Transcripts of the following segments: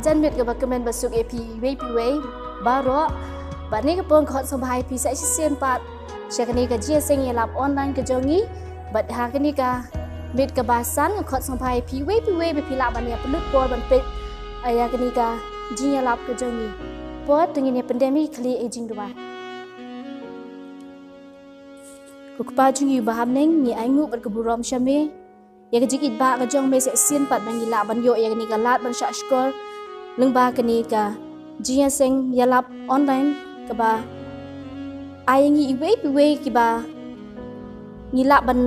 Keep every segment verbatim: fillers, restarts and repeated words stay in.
Jan miet kaba kmen ba suk ïa phi iwei pa iwei baroh. Bad ha kane ka por nga khot sngewbha ïa phi sa shisien pat sha kane ka jingïaseng ïalap online ka jong ngi. Bad ha kane ka miet kaba san nga khot sngewbha ïa phi iwei pa iwei ba phi lah ban ïa pynlut por ban peit ïa kane ka jingïalap ka jong ngi. Por to ngin ïa pyndem ïa ki khlieh ha ka jingduwai. Ko Kpa jong ngi uba ha bneng, ngi ainguh bad ka burom sha me ïa ka jingïeit ba ka jong me sa shisien pat ba ngi lah ban ïoh ïa kane ka lad ban shah shkor lyngba kane ka jingïaseng ïalap online kaba ai ïa ngi iwei pa iwei kiba ngi lah ban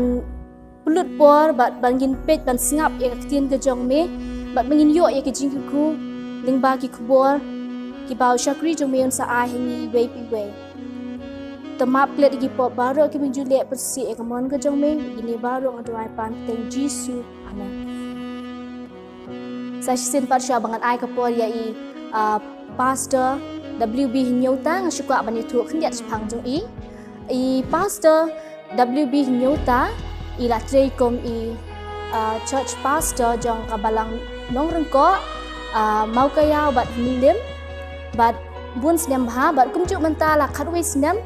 pynlut por bad ban ngin peit ban sngap ïa ka ktien ka jong me bad ba ngin ïoh ïa ka jingkyrkhu lyngba ki khubor kiba u shakri jong me un sa ai ha ngi iwei pa iwei. To map klet ïa ki pop baroh kiba ngi ju leh, pyrshah ïa ka mon ka jong me. Ïa kine baroh nga duwai pan kyrteng Jisu. Amen. Sa shisien pat shuwa ba ngan ai ka por ïa i, ah, Pastor W B Hynñiewta, nga shu kwah ban ïathuh khyndiat shaphang jong i. I Pastor W B Hynñiewta i la trei kum i, ah, church pastor jong ka balang Nongryngkoh, ah, Mawkaiaw bad Mylliem bad bun snem bha, bad kumjuh mynta la khatwei snem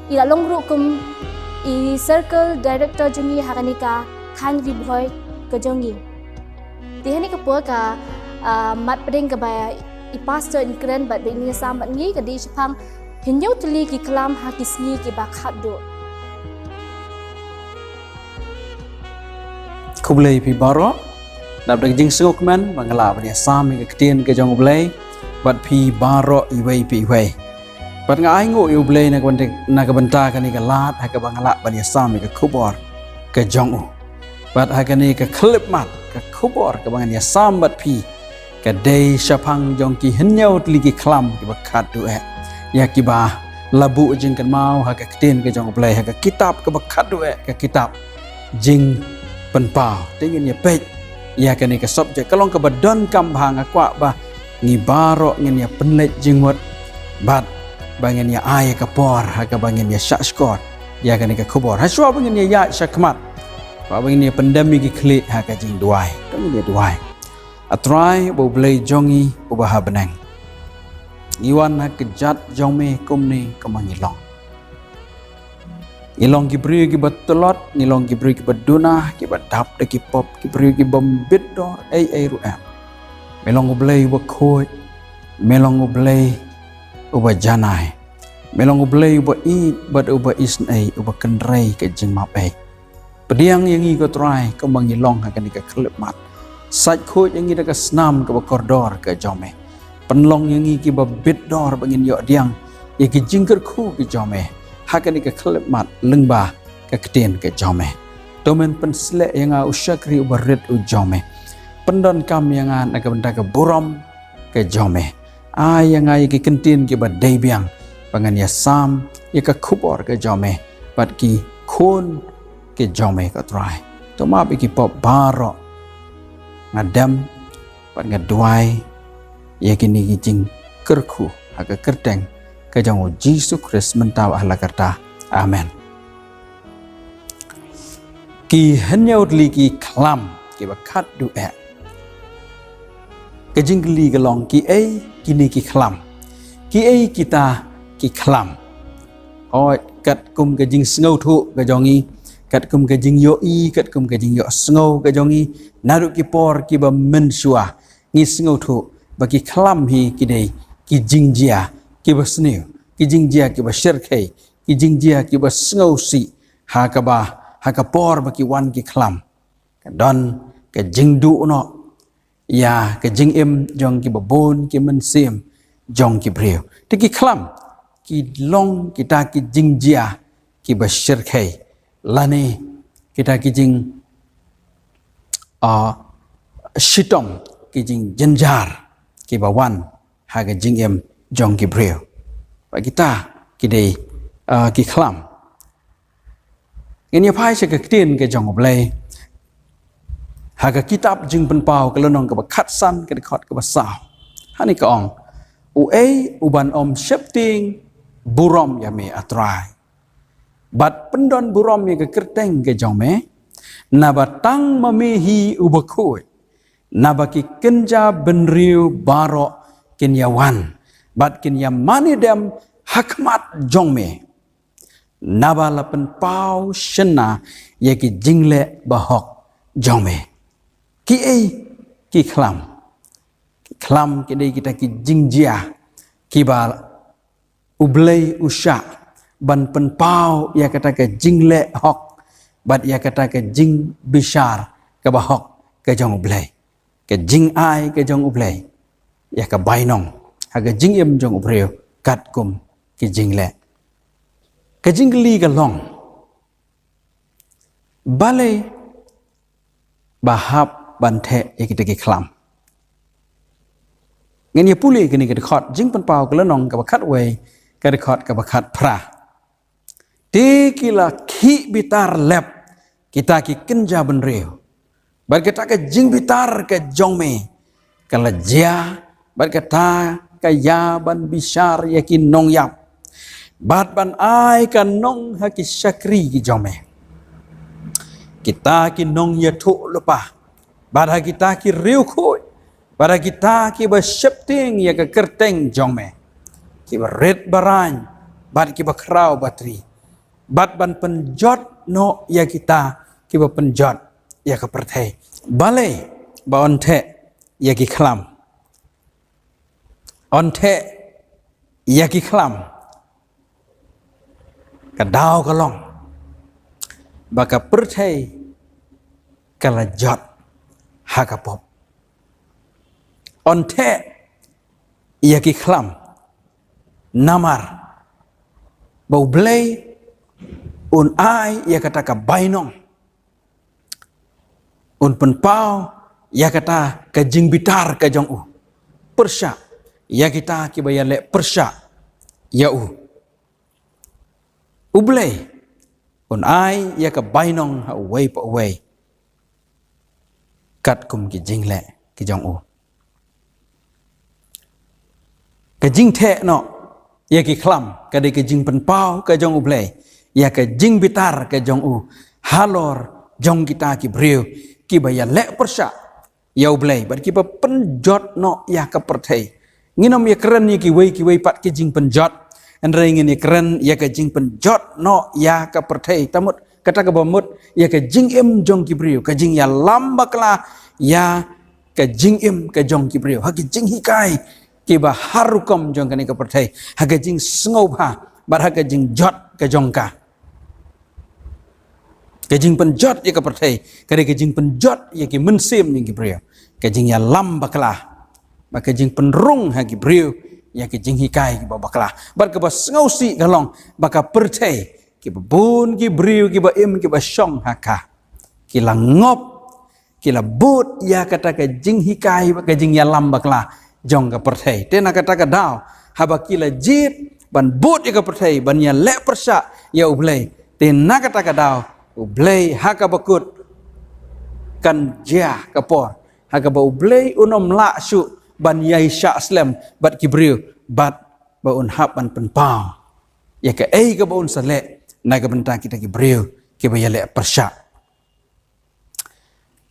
i la long ruh kum i circle director jong ngi ha kane ka thaiñ Ri Bhoi ka jong ngi. Te ha kane ka por ka, ah, mat pdeng kaba i Pastor in kren bad ba in ïasam bad ngi ka dei shaphang hynñiew tylli ki khlam ha ki sngi kiba khatduh. Khublei phi baroh. Dap da ka jingsngewkmen ba nga lah ban ïasam ïa ka ktien ka jong U Blei bad phi baroh iwei pa iwei. Bad nga ainguh ïa U Blei na ka bynta, na ka bynta kane ka lad ha kaba nga lah ban ïasam ïa ka khubor ka jong u. Bad ha kane ka khyllipmat ka khubor kaba ngan ïasam bad phi ka dei shaphang jong ki hynñiew tylli ki khlam kiba khatduh eh, ïa kiba la buh jingkynmaw ha ka ktien ka jong U Blei ha ka kitab kaba khatduh eh, ka kitab Jingpynpaw. Te ngin ïa peit ïa kane ka subject ka long kaba donkam bha, nga kwah ba ngi baroh ngin ïa pynleit jingmut bad ba ngin ïa ai ka por ha kaba ngin ïa shah shkor ïa kane ka khubor. Ha shuwa ba ngin ïa ïaid shakhmat, ba ngin ïa pyndem ïa ki khlieh ha ka jingduwai. To ngin ïa duwai. A Trai, ba U Blei jong ngi uba ha bneng, ngi wan ha kjat jong me kumne kumba ngi long. Ngi long ki briew kiba tlot, ngi long ki briew kiba duna, kiba dap da ki pop, ki briew kibym bit dor ei ei ruh em. Me long U Blei uba khuid, me long U Blei uba janai, me long U Blei uba ïeit bad uba isynei, uba kynrei ka jingmap ei. Pdiang ïa ngi ko Trai kumba ngi long ha kane ka khyllipmat. Sait khuid ïa ngi da ka snam kaba kordor ka jong me. Pynlong ïa ngi kiba bit dor ba ngin ïoh pdiang ïa ki jingkyrkhu ki jong me ha kane ka khyllipmat lyngba ka ktien ka jong me. To men pynsleh ïa nga u shakri uba rit u jong me. Pyndonkam ïa nga na ka bynta ka burom ka jong me. Ai ïa nga ïa ki kyntien kiba dei biang ba ngan ïasam ïa ka khubor ka jong me bad ki khun ki jong me ko Trai. To map ïa ki pop baroh. Nga dem bad nga duwai ïa kine ki jingkyrkhu ha ka kyrteng ka jong U Jisu Khrist mynta bad hala karta. Amen. Ki hynñiew tylli ki khlam kiba khatduh eh. Ka jingkylli ka long, kiei kine ki khlam? Kiei kita ki khlam? Hooid, katkum ka jingsngewthuh ka jong ngi, katkum ka jingïohi, katkum ka jingïohsngew ka jong ngi naduh ki por kiba mynshuwa, ngi sngewthuh ba ki khlam hi ki dei ki jingjia kiba sniew, ki jingjia kiba shyrkhei, ki jingjia kiba sngewsih ha kaba, ha ka por ba ki wan ki khlam, ka don ka jingduh noh ïa ka jingim jong kiba bun ki mynsiem jong ki briew. Te ki khlam ki long kita ki jingjia kiba shyrkhei lane kita ki jing, ah, shitom, ki jingjynjar kiba wan ha ka jingim jong ki briew. Bad kita ki dei, ah, ki khlam. Ngin ïa phai sha ka ktien ka jong U Blei ha ka kitab Jingpynpaw ka lynnong kaba khatsan, ka dkhot kaba saw. Hangne ka ong, uei uban ym sheptieng burom ïa me A Trai, bad pyndon burom ïa ka kyrteng ka jong me? Naba tang ma me hi uba khuid, Naba ki kynja bynriew baroh kin ïawan bad kin ïamane dem ha khmat jong me, naba la pynpaw shynna ïa ki jingleh bahok jong me. Kiei ki khlam? Ki khlam ki dei kita ki jingjia kiba U Blei u shah ban pynpaw ïa kata ka jingleh hok bad ïa kata ka jingbishar kaba hok ka jong U Blei, ka jingai ka jong U Blei ïa ka bainong ha ka jingim jong u briew katkum ki jingleh. Ka jingkylli ka long, balei ba hap ban theh ïa kita ki khlam? Ngin ïa pule kane ka dkhot Jingpynpaw ka lynnong kaba khatwei, ka dkhot kaba khatphra. Te ki la khih bitar lep kita ki kynja bynriew bad kata ka jingbitar ka jong me ka la jia bad kata ka ïa ban bishar ïa ki nongïap bad ban ai ka nong ha ki shakri ki jong me, kita ki nongïathuhlypa, bad ha kita ki riewkhuid, bad ha kita kiba sheptieng ïa ka kyrteng jong me, kiba rit baraiñ bad kiba khraw batri, bad ban pynjot noh ïa kita kiba pynjot ïa ka pyrthei. Balei ba un theh ïa ki khlam? Un theh ïa ki khlam, ka daw ka long ba ka pyrthei ka la jot ha ka pop. Un theh ïa ki khlam namar ba U Blei un ai ïa kata ka bainong, un pynpaw ïa kata ka jingbitar ka jong u pyrshah ïa kita kiba ïaleh pyrshah ïa u. U Blei un ai ïa ka bainong ha uwei pa uwei katkum ki jingleh ki jong u. Ka jingtheh noh ïa ki khlam ka dei ka jingpynpaw ka jong U Blei ïa ka jingbitar ka jong u halor jong kita ki briew kiba ïaleh pyrshah ïa U Blei bad kiba pynjot noh ïa ka pyrthei. Ngin ym ïa kren ïa kiwei kiwei pat ki jingpynjot, hynrei ngin ïa kren ïa ka jingpynjot noh ïa ka pyrthei. Tamut kata kaba mut ïa ka jingim jong ki briew, ka jingïalam bakla ïa ka jingim ka jong ki briew ha ki jinghikai kiba har rukom jong kane ka pyrthei, ha ka jingsngewbha bad ha ka jingjot ka jong ka. Ka jingpynjot ïa ka pyrthei ka dei ka jingpynjot ïa ki mynsiem jong ki briew, ka jingïalam bakla bad ka jingpynrung ha ki briew ïa ki jinghikai kiba bakla. Bad kaba sngewsih ka long ba ka pyrthei, kiba bun ki briew kiba im kiba shong ha ka, ki la ngop, ki la bud ïa kata ka jinghikai bad ka jingïalam bakla jong ka pyrthei. Te na kata ka daw, haba ki la jied ban bud ïa ka pyrthei, ban ïaleh pyrshah ïa U Blei, te na kata ka daw U Blei ha kaba kut kan jia ka por ha kaba U Blei un ym lah shuh ban ïai shah slem bad ki briew, bad ba un hap ban pynpaw ïa kaei kaba un sa leh na ka bynta kita ki briew kiba ïaleh pyrshah.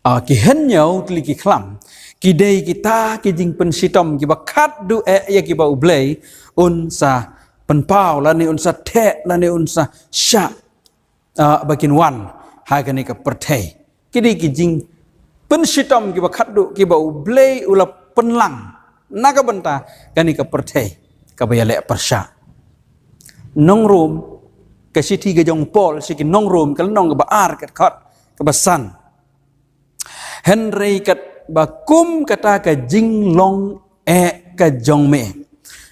Ah, ki hynñiew tylli ki khlam ki dei kita ki jingpynshitom kiba khatduh eh ïa kiba U Blei un sa pynpaw lane un sa theh lane un sa shah, ah, ba kin wan ha kane ka pyrthei. Ki dei ki jingpynshitom kiba khatduh kiba U Blei u la pynlang na ka bynta kane ka pyrthei kaba ïaleh pyrshah. Nong Rom, ka shithi ka jong Paul sha ki nong Rom, ka lynnong kaba ar, ka dkhot kaba san. Hynrei katba kum kata ka jinglong eh ka jong me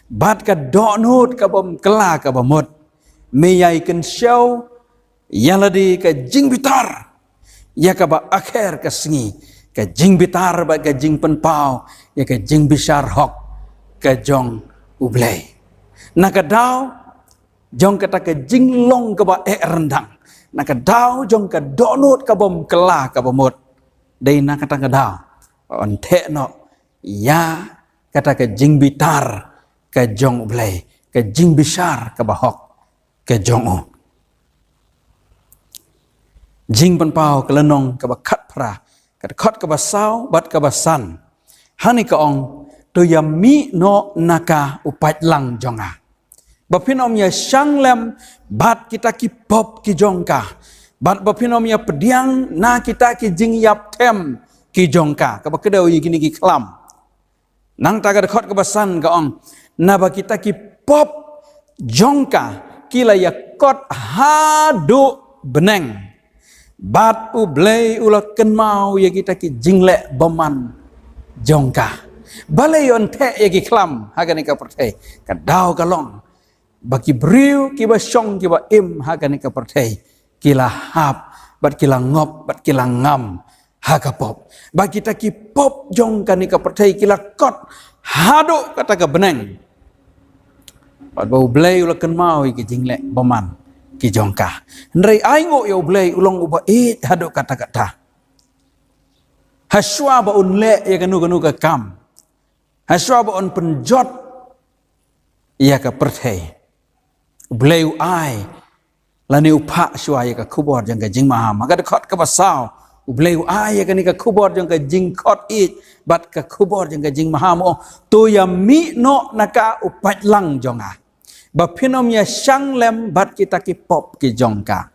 bad ka dohnud ka bym kylla kaba mut, me ïai kynshew ïa lade ka jingbitar ïa kaba akher ka sngi, ka jingbitar bad ka jingpynpaw ïa ka jingbishar hok ka jong U Blei. Na ka daw jong kata ka jinglong kaba eh ryndang, na ka daw jong ka dohnud ka bym kylla kaba mut, dei na kata ka daw ba un theh noh ïa kata ka jingbitar ka jong U Blei, ka jingbishar kaba hok ka jong u. Jingpynpaw ka lynnong kaba khatphra, Ka dkhot kaba saw bad kaba san. Hangne ka ong, to ïamih noh na ka u paidlang jong nga, ba phin ym ïashang lem bad kita ki pop ki jong ka, bad ba phin ym ïapdiang na kita ki jingïapthem ki jong ka. Kaba kdew ïa kine ki khlam. Nangta ka dkhot kaba san ka ong, naba kita ki pop jong ka ki la ïakot haduh bneng, bad U Blei u la kynmaw ïa kita ki jingleh bymman jong ka. Balei yn theh ïa ki khlam ha kane ka pyrthei? Ka daw ka long ba ki briew kiba shong kiba im ha kane ka pyrthei ki la hap bad ki la ngop bad ki la ngam ha ka pop. Ba kita ki pop jong kane ka pyrthei ki la kot haduh kata ka bneng, bad ba U Blei u la kynmaw ïa ki jingleh bymman ki jong ka. Hynrei ai nguh ïa U Blei, u long uba ïeit haduh katta katta. Hashwa ba un leh ïa kano kano ka kam, hashwa ba un pynjot ïa ka pyrthei, U Blei u ai lane u phah shwa ïa ka khubor jong ka jingmaham. Ha ka dkhot kaba saw, U Blei u ai ïa kane ka khubor jong ka jingkhot ïeit bad ka khubor jong ka jingmaham. Oh, to ïamih noh na ka u paidlang jong nga, ba phin ym ïashang lem bad kita ki pop ki jong ka,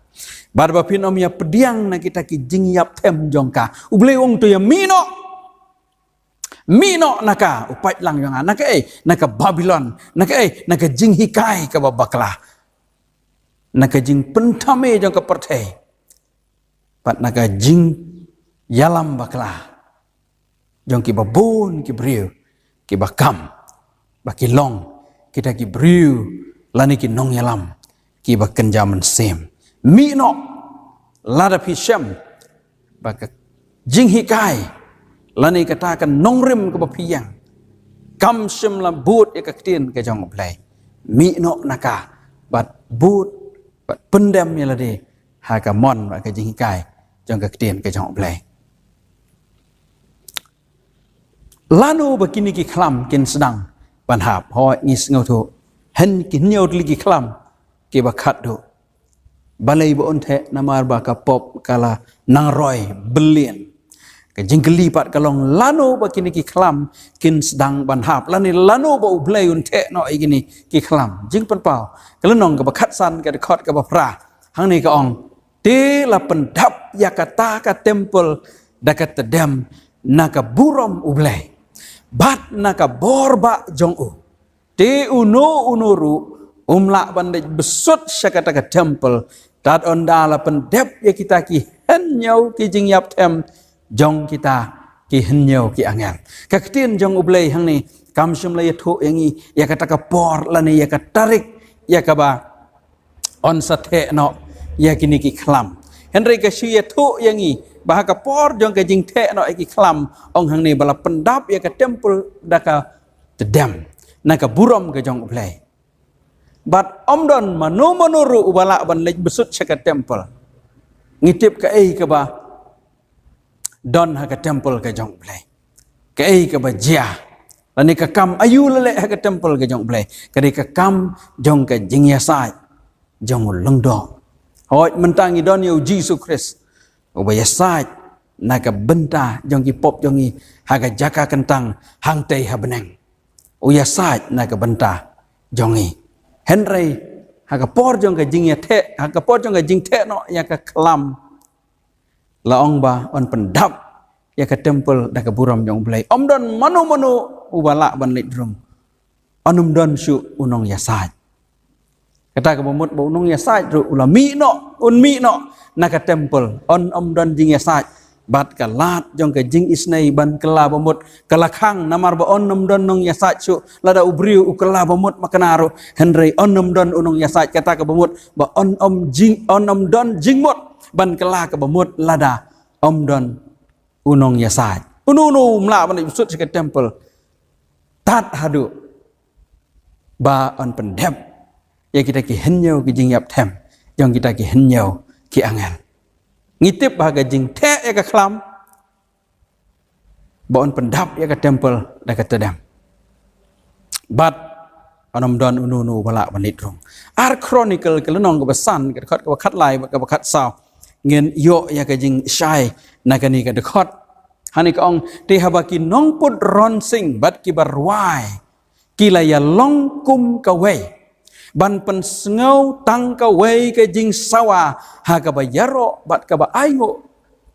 bad ba phin ym ïapdiang na kita ki jingïapthem jong ka. U Blei u ong, to ïamih noh. Mih noh na ka u paidlang jong nga. Na kaei? Na ka Babilon. Na kaei? Na ka jinghikai kaba bakla, na ka jingpynthame jong ka pyrthei, bad na ka jingïalam bakla jong kiba bun ki briew kiba kam ba ki long kita ki briew lane ki nongïalam kiba kynja mynsiem. Mih noh, lada phi shem ba ka jinghikai lane kata ka nongrim kaba phi ïeng kam shym la bud ïa ka ktien ka jong U Blei, mih noh na ka bad bud bad pyndem ïa lade ha ka mon bad ka jinghikai jong ka ktien ka jong U Blei. Lano ba kine ki khlam kin sdang ban hap? Hooid, ngi sngewthuh, hynñiew tylli ki khlam kiba khatduh. Balei ba un theh? Namar ba ka pop ka la nang roi byllian. Ka jingkylli pat ka long, lano ba kine ki khlam kin sdang ban hap, lane lano ba U Blei un theh noh ïa kine ki khlam? Jingpynpaw, ka lynnong kaba khatsan, ka dkhot kaba phra, hangne ka ong, te la pyndap ïa kata ka templ da ka tdem na ka burom U Blei bad na ka bor bah jong u. Te uno uno ruh um lah ban leit bsut sha kata ka templ tad ynda la pyndep ïa kita ki hynñiew ki jingïapthem jong kita ki hynñiew ki angel. Ka ktien jong U Blei hangne kam shym la ïathuh ïa ngi ïa kata ka por lane ïa ka tarik ïa kaba yn sa theh noh ïa kine ki khlam. Hynrei ka shu ïathuh ïa ngi ba ha ka por jong ka jingtheh noh ïa ki khlam, ong hangne ba la pyndap ïa ka templ da ka tdem na ka burom ka jong U Blei. Bad ym don mano mano ruh uba lah ban leit bsut sha ka templ. Ngi tip kaei kaba don ha ka templ ka jong U Blei, kaei kaba jia, lane ka kam aïu la leh ha ka templ ka jong U Blei? Ka dei ka kam jong ka jingïasaid jong u lyngdoh. Hooid, mynta ngi don ïa U Jisu Khrist uba ïasaid na ka bynta jong ki pop jong ngi ha ka jaka kyntang hangtei ha bneng. U ïasaid na ka bynta jong ngi. Hynrei ha ka por jong ka jingïatheh, ha ka por jong ka jingtheh noh ïa ka khlam, la ong ba yn pyndap ïa ka templ da ka burom jong U Blei. Ym don mano mano uba lah ban leit rung. Yn ym don shuh u nongïasaid. Kata kaba mut ba u nongïasaid ruh u la mih noh, un mih noh na ka templ. Yn ym don jingïasaid. Bad ka lad jong ka jingisynei ban kylla ba mut ka la khang, namar ba yn ym don nongïasaid shuh. Lada u briew u kylla ba mut ma kane ruh, hynrei yn ym don u nongïasaid. Kata kaba mut ba yn ym jing, yn ym don jingmut ban kylla kaba mut lada ym don u nongïasaid. Uno uno um lah ban leit bsut sha ka templ tad haduh ba yn pyndep ïa kita ki hynñiew ki jingïapthem jong kita ki hynñiew ki angel. Ngi tip ba ka jingtheh ïa ka khlam ba yn pyndap ïa ka templ da ka tdem. Bad yn ym don uno uno uba lah ban leit rung. Ar Chronicle ka lynnong kaba san, ka dkhot kaba khatlai bad kaba khatsaw, ngin ïoh ïa ka jingshai na kane ka dkhot. Hangne ka ong, te haba ki nongput ronsing bad kiba rwai ki la ïalong kum kawei ban pynsngew tang kawei ka jingsawa ha kaba ïaroh bad kaba ainguh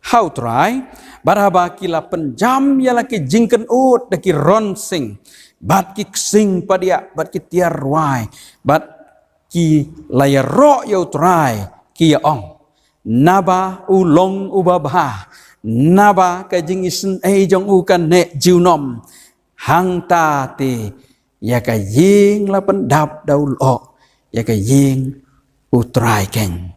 ha U Trai, bad haba ki la pynjam ïa la ki jingkynnoh da ki ronsing bad ki ksing padiah bad ki tiar rwai, bad ki la ïaroh ïa U Trai, ki ïa ong, naba u long uba bha, naba ka jingisynei jong u ka neh junom. Hangta te ïa ka ïing la pyndap da u lyoh, ïa ka ïing U Trai keiñ.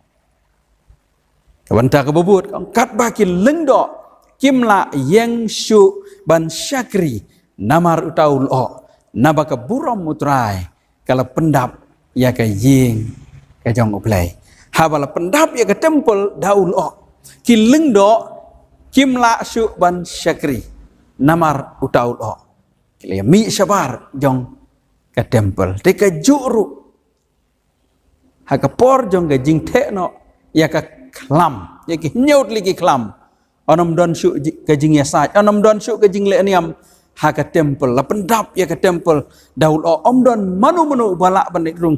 Ka bynta kaba bud, katba ki lyngdoh kim lah ïeng shuh ban shakri namar uta u lyoh, naba ka burom U Trai ka la pyndap ïa ka ïing ka jong U Blei. Haba la pyndap ïa ka templ da u lyoh, ki lyngdoh kim lah shuh ban shakri namar uta u lyoh. Ki la ïa mih shabar jong ka templ. Te kajuh ruh, ha ka por jong ka jingtheh noh ïa ka khlam, ïa ki hynñiew tylli ki khlam, yn ym don shuh ji-, ka jingïasaid, yn ym don shuh ka jingleh niam ha ka templ. La pyndap ïa ka templ da u lyoh, ym don mano mano uba lah ban leit rung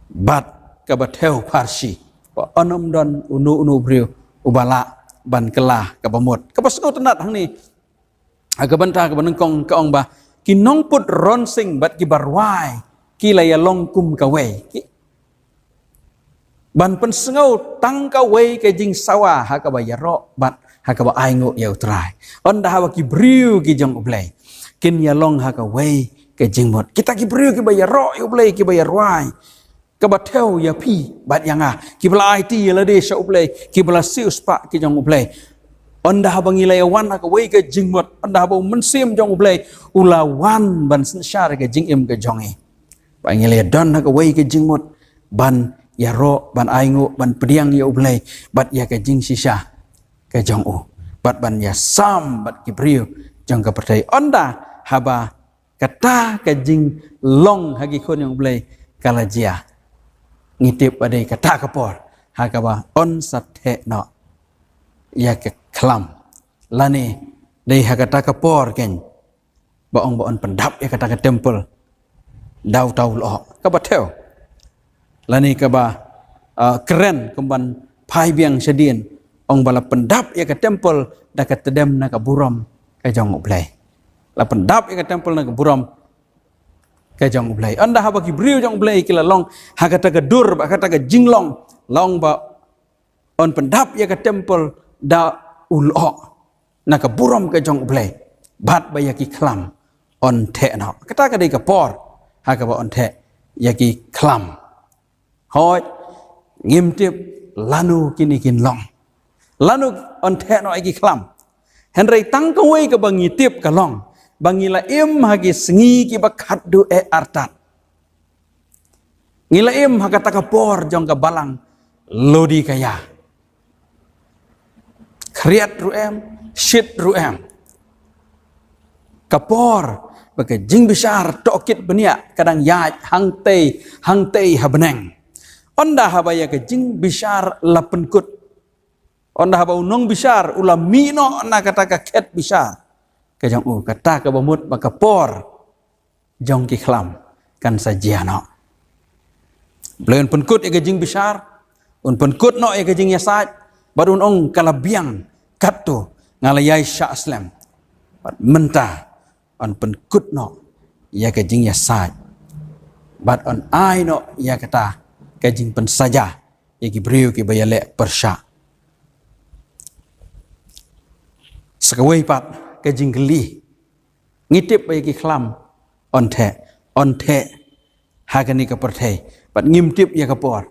bad kaba thew pharshi. Ba yn ym don uno uno u briew uba lah ban kylla kaba mut. Kaba sngewtynnat hangne, ha ka bynta kaba nyngkong ka ong ba ki nongput ronsing bad kiba rwai ki la ïalong kum kawei. Ki, ban pynsngew tang kawei ka jingsawa ha kaba ïaroh bad ha kaba ainguh ïa U Trai. Ynda haba ki briew ki jong U Blei kin ïalong ha kawei ka jingmut. Kita ki briew kiba ïaroh ïa U Blei, kiba ïarwai, kaba thew ïa phi bad ïa nga, kiba la aiti ïa lade sha U Blei, kiba la siewspah ki jong U Blei. Ynda haba ngi la ïawan ha kawei ka jingmut, ynda haba U Mynsiem jong U Blei u la wan ban synshar ka jingim ka jong ngi, ba ngi la ïadon ha kawei ka jingmut ban ïaroh, ban ainguh, ban pdiang ïa U Blei bad ïa ka jingshisha ka jong U, bad ban ïasam bad ki briew jong ka pyrthei. Ynda haba kata ka jinglong ha ki khun jong U Blei ka la jia, ngi tip ba dei kata ka por ha kaba yn sa theh noh ïa ka khlam, lane dei ha kata ka por keiñ ba ong ba yn pyndap ïa kata ka templ da uta u lyoh. Kaba thew, lane kaba, ah, kren kumban phai biang shadien, ong ba la pyndap ïa ka templ da ka tdem na ka burom ka jong U Blei. La pyndap ïa ka templ na ka burom ka jong U Blei. Ynda haba ki briew jong U Blei ki la long ha kata ka dur, ba kata ka jinglong, la ong ba yn pyndap ïa ka templ da u lyoh na ka burom ka jong U Blei, bad ba ïa ki khlam yn theh noh. Kata ka dei ka por ha kaba yn theh ïa ki khlam. Hooid, ngim tip lano kine kin long, lano yn theh noh ïa ki khlam. Hynrei tang kawei kaba ngi tip ka long ba ngi la im ha ki sngi kiba khatduh eh artat. Ngi la im ha kata ka por jong ka balang Laodikaia. Khriat ruh em, shit ruh em. Ka por ba ka jingbishar tohkit bniah ka dang ïaid hangtei hangtei ha bneng. Ynda haba ïa ka jingbishar la pynkut, ynda haba u nongbishar u la mih noh na kata ka khet bishar ka jong u, kata kaba mut ba ka por jong ki khlam kan sa jia noh. U Blei un pynkut ïa ka jingbishar, un pynkut noh ïa ka jingïasaid, bad un ong ka la biang katto, nga la ïai shah slem. Bad mynta yn pynkut noh ïa ka jingïasaid, bad yn ai noh ïa kata ka jingpynsaja ïa ki briew kiba ïaleh pyrshah. Sa kawei pat ka jingkylli, ngi tip ba ïa ki khlam yn theh, yn theh ha kane ka pyrthei, bad ngim tip ïa ka por.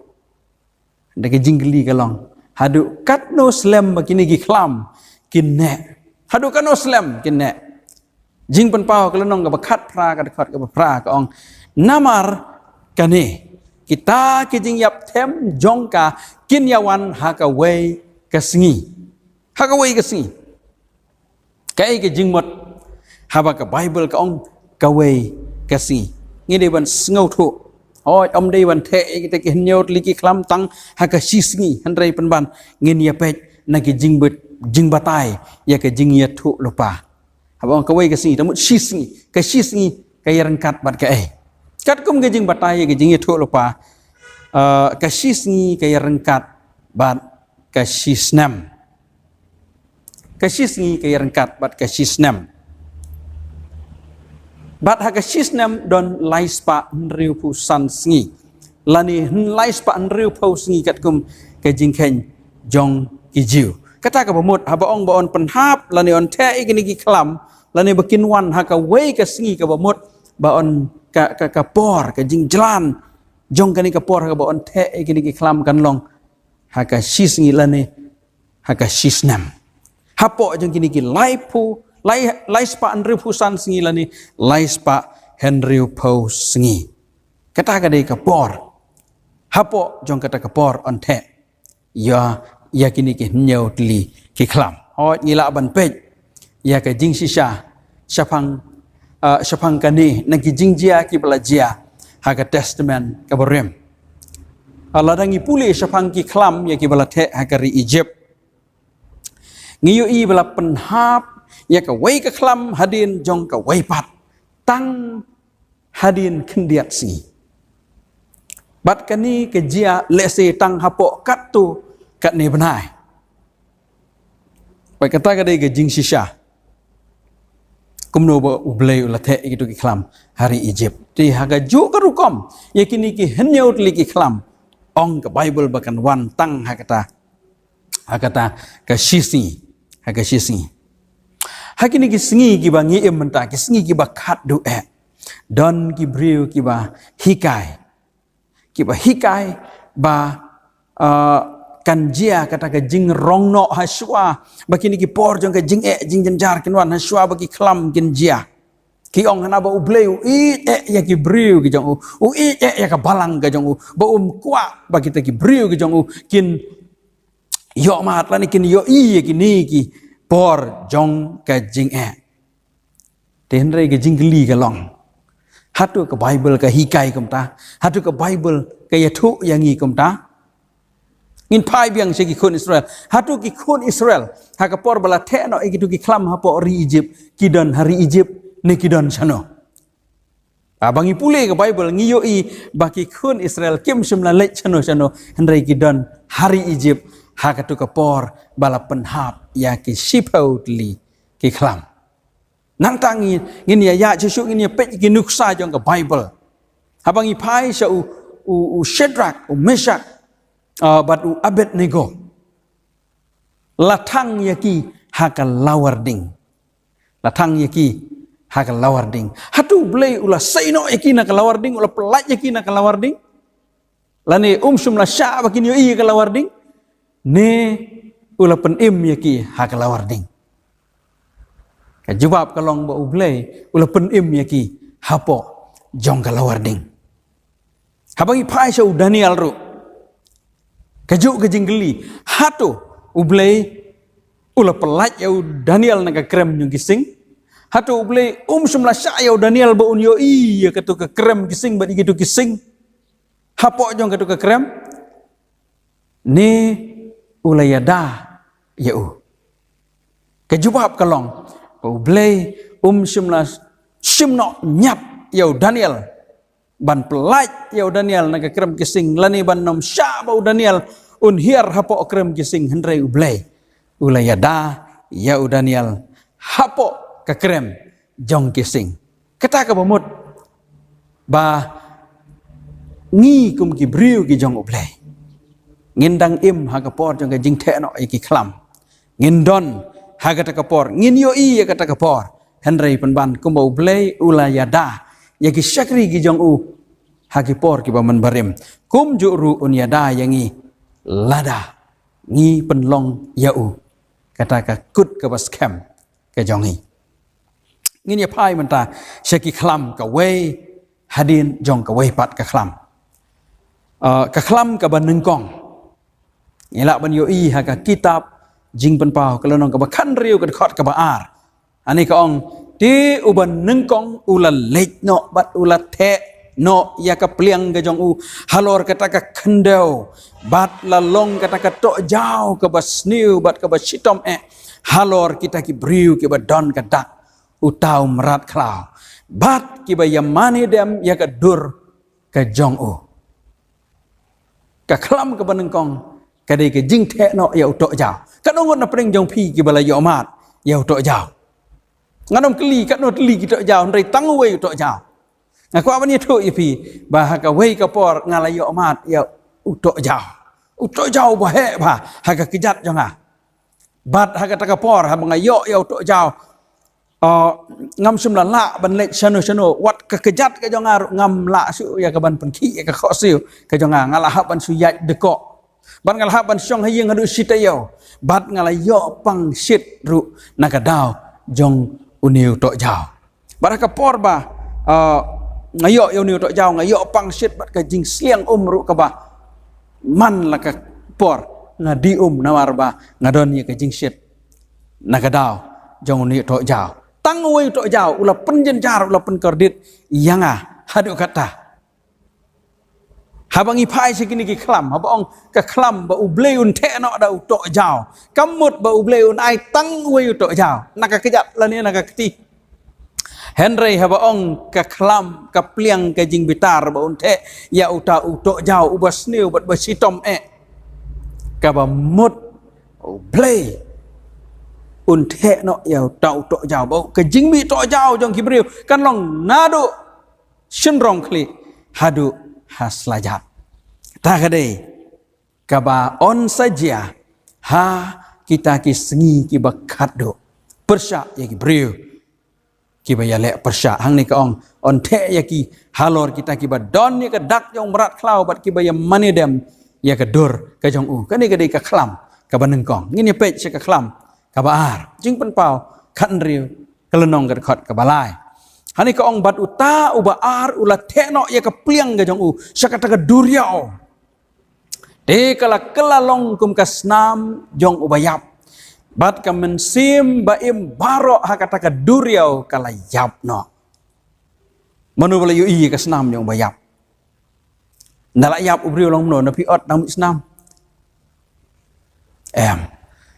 Da ka jingkylli ka long, haduh katno slem ba kine ki khlam kin neh? Haduh katno slem kin neh? Jingpynpaw ka lynnong kaba khatphra, ka dkhot kaba phra ka ong, namar kane, kita ki jingïap them jong ka kin ïawan ha kawei ka sngi. Ha kawei ka sngi. Kaei ka jingmut haba ka Baibl ka ong kawei ka sngi? Ngi dei ban sngewthuh. Hooid, ym dei ban theh ïa kita ki hynñiew tylli ki khlam tang ha ka shi sngi, hynrei pynban ngin ïa peit na ki jingbit jingbatai ïa ka jingïathuhlypa. Haba ong kawei ka sngi, te mut shi sngi, ka shi sngi ka ïaryngkat bad kaei? Katkum ka jingbatai ïa ka jingïathuhlypa, eh, ka shi sngi ka ïaryngkat bad ka shi snem. Ka shi sngi ka ïaryngkat bad ka shi snem. Bad ha ka shi snem don lai spah hynriewphew san sngi, lane lai spah hynriewphew sngi katkum ka jingkheiñ jong ki Jiw. Kata kaba mut, haba ong ba yn pynhap lane yn theh ïa kine ki khlam, lane ba kin wan ha kawei ka sngi kaba mut, ba yn ka, ka, ka por, ka jingjlan jong kane ka por ha kaba yn theh ïa kine ki khlam kan long ha ka shi sngi lane ha ka shi snem. Hapoh jong kine ki laiphew, lai, lai spah hynriewphew san sngi lane lai spah hynriewphew sngi. Kata ka dei ka por. Hapoh jong kata ka por yn theh ïa, ïa kine ki hynñiew tylli ki khlam. Hooid, ngi lah ban peit ïa ka jingshisha shaphang, ah, shaphang kane na ki jingjia kiba la jia ha ka Testament kaba rim. Ah, lada ngi pule shaphang ki khlam ïa kiba la theh ha ka ri Egypt, ngi ïohi ba la pynhap ïa kawei ka khlam hadien jong kawei pat, tang hadien khyndiat sngi. Bad kane ka jia lehse tang hapoh katto katne bnai. Peit, kata ka dei ka jingshisha kumno ba U Blei u la theh ïa kito ki khlam ha ri Egypt. Te ha kajuh ka rukom, ïa kine ki hynñiew tylli ki khlam, ong ka Baibl ba kan wan tang ha kata, ha kata ka shi sngi, ha ka shi sngi. Ha kine ki sngi kiba ngi im mynta, ki sngi kiba khatduh eh, don ki briew kiba hikai, kiba hikai ba, ah, kan jia kata ka jingrong noh hashwa ba kine ki por jong ka jingeh jingjynjar kin wan, hashwa ba ki khlam kin jia. Ki ong hana ba U Blei u ïeit eh ïa ki briew ki jong u, u ïeit eh ïa ka balang ka jong u, ba um kwah ba kita ki briew ki jong u kin ïohmad lane kin ïohi ïa kine ki por jong ka jingeh. Te hynrei ka jingkylli ka long, hato ka Baibl ka hikai kumta? Hato ka Baibl ka ïathuh ïa ngi kumta? Ngin phai biang sha ki khun Israel. Hato ki khun Israel ha ka por ba la theh noh ïa kito ki khlam hapoh ri Egypt, ki don ha ri Egypt ne ki don shano? Haba ngi pule ka Baibl ngi ïohi ba ki khun Israel kim shym la leit shano shano, hynrei ki don ha ri Egypt ha kato ka por ba la pynhap ïa ki shiphew tylli ki khlam. Nangta ngi, ngin ïa ïaid shuh shuh, ngin ïa peit ki nuksa jong ka Baibl. Haba ngi phai sha u, u, u Shadrach, u Meshach, ah, bad u Abednego, la thang ïa ki ha ka lawar ding. La thang ïa ki ha ka lawar ding. Hato U Blei u la sei noh ïa ki na ka lawar ding, u la pyllait ïa ki na ka lawar ding? Lane um shym la shah ba kin ïohi ïa ka lawar ding? Ne u la pynim ïa ki ha ka lawar ding? Ka jubab ka long ba U Blei u la pynim ïa ki hapoh jong ka lawar ding. Haba ngi phai sha u Daniel ruh, kajuh ka jingkylli, hato U Blei u la pyllait ïa u Daniel na ka krem jong ki sing? Hato U Blei um shym la shah ïa u Daniel ba un ïohi ïa kato ka krem ki sing bad ïa kito ki sing hapoh jong kato ka krem? Ne u la ïada ïa u? Ka jubab ka long ba U Blei um shym la shim noh ñiat ïa u Daniel ban pyllait ïa u Daniel na ka krem ki sing, lane ban nym shah ba u Daniel un hiar hapoh krem ki sing, hynrei U Blei u la ïada ïa u Daniel hapoh ka krem jong ki sing. Kata kaba mut ba ngi kum ki briew ki jong U Blei, ngin dang im ha ka por jong ka jingtheh noh ïa ki khlam. Ngin don ha kata ka por, ngin ïohi ïa kata ka por. Hynrei pynban kumba U Blei u la ïada ïa ki shakri ki jong u ha ki por kiba mynbarim, kumjuh ruh un ïada ïa ngi lada ngi pynlong ïa u kata ka kut kaba skhem ka jong ngi. Ngin ïa phai mynta sha ki khlam kawei hadien jong kawei pat ka khlam. Ah, ka khlam kaba nyngkong, ngi lah ban ïohi ha ka kitab Jingpynpaw ka lynnong kaba khathynriew ka dkhot kaba ar. Hangne ka ong, te uba nyngkong u la leit noh bad u la theh noh ïa ka pliang ka jong u halor kata ka khyndew, bad la long kata ka tohjaw kaba sniew bad kaba shitom eh halor kita ki briew kiba don ka dak uta u mrad khlaw, bad kiba ïamane dem ïa ka dur ka jong u. Ka khlam kaba nyngkong ka dei ka jingtheh noh ïa u tohjaw. Katno ngut na pdeng jong phi kiba la ïohmad ïa u tohjaw? Ngan ym kylli katno tylli ki tohjaw, hynrei tang uwei u tohjaw. Nga kwah ban ïathuh ïa phi ba ha kawei ka por nga la ïohmad ïa u tohjaw. U tohjaw ba heh bha ha ka kjat jong nga. Bad ha kata ka por haba nga ïoh ïa u tohjaw, ah, ngam shym la lah ban leit shano shano, wat ka kjat ka jong nga ruh ngam lah shuh ïa ka ban pynkhih ïa ka khohsiew ka jong nga, nga la hap ban shu ïaid dkoh. Bad nga la hap ban shong ha ïing haduh shi taïew. Bad nga la ïoh pang shit ruh na ka daw jong une u tohjaw. Bad ha ka por ba, ah, nga ïoh ïa une u tohjaw, nga ïoh pang shit bad ka jingsliang um ruh kaba man la ka por nga die um, namar ba nga don ïa ka jingshit na ka daw jong une u tohjaw. Tang uwei u tohjaw u la pynjynjar, u la pynkordit ïa nga haduh katta. Haba ngi phai sha kine ki khlam, haba ong ka khlam ba U Blei un theh noh da u tohjaw, kam mut ba U Blei un ai tang uwei u tohjaw na ka kjat lane na ka kti. Hynrei haba ong ka khlam, ka pliang ka jingbitar ba un theh ïa uta u tohjaw uba sniew bad ba shitom eh, kaba mut U Blei un theh noh ïa uta u tohjaw, ba ka jingmih tohjaw jong ki briew kan long naduh shynrong khlieh haduh ha slajat. Ta ka dei kaba yn sa jia ha kita ki sngi kiba khatduh. Pyrshah ïa ki briew kiba ïaleh pyrshah. Hangne ka ong, yn theh ïa ki halor kita kiba don ïa ka dak jong u mrad khlaw bad kiba ïamane dem ïa ka dur ka jong u. Kane ka dei ka khlam kaba nyngkong. Ngin ïa peit sha ka khlam kaba ar. Jingpynpaw khathynriew, ka lynnong ka dkhot kaba lai. Hangne ka ong, bad uta uba ar u la theh noh ïa ka pliang ka jong u sha kata ka duriaw. Te ka la kylla long kum ka snam jong uba ïap, bad ka mynsiem ba im baroh ha kata ka duriaw ka la ïap noh. Mano ba la ïohi ïa ka snam jong uba ïap? Ynda la ïap u briew long kumno, na phi ot nang mih snam? Em,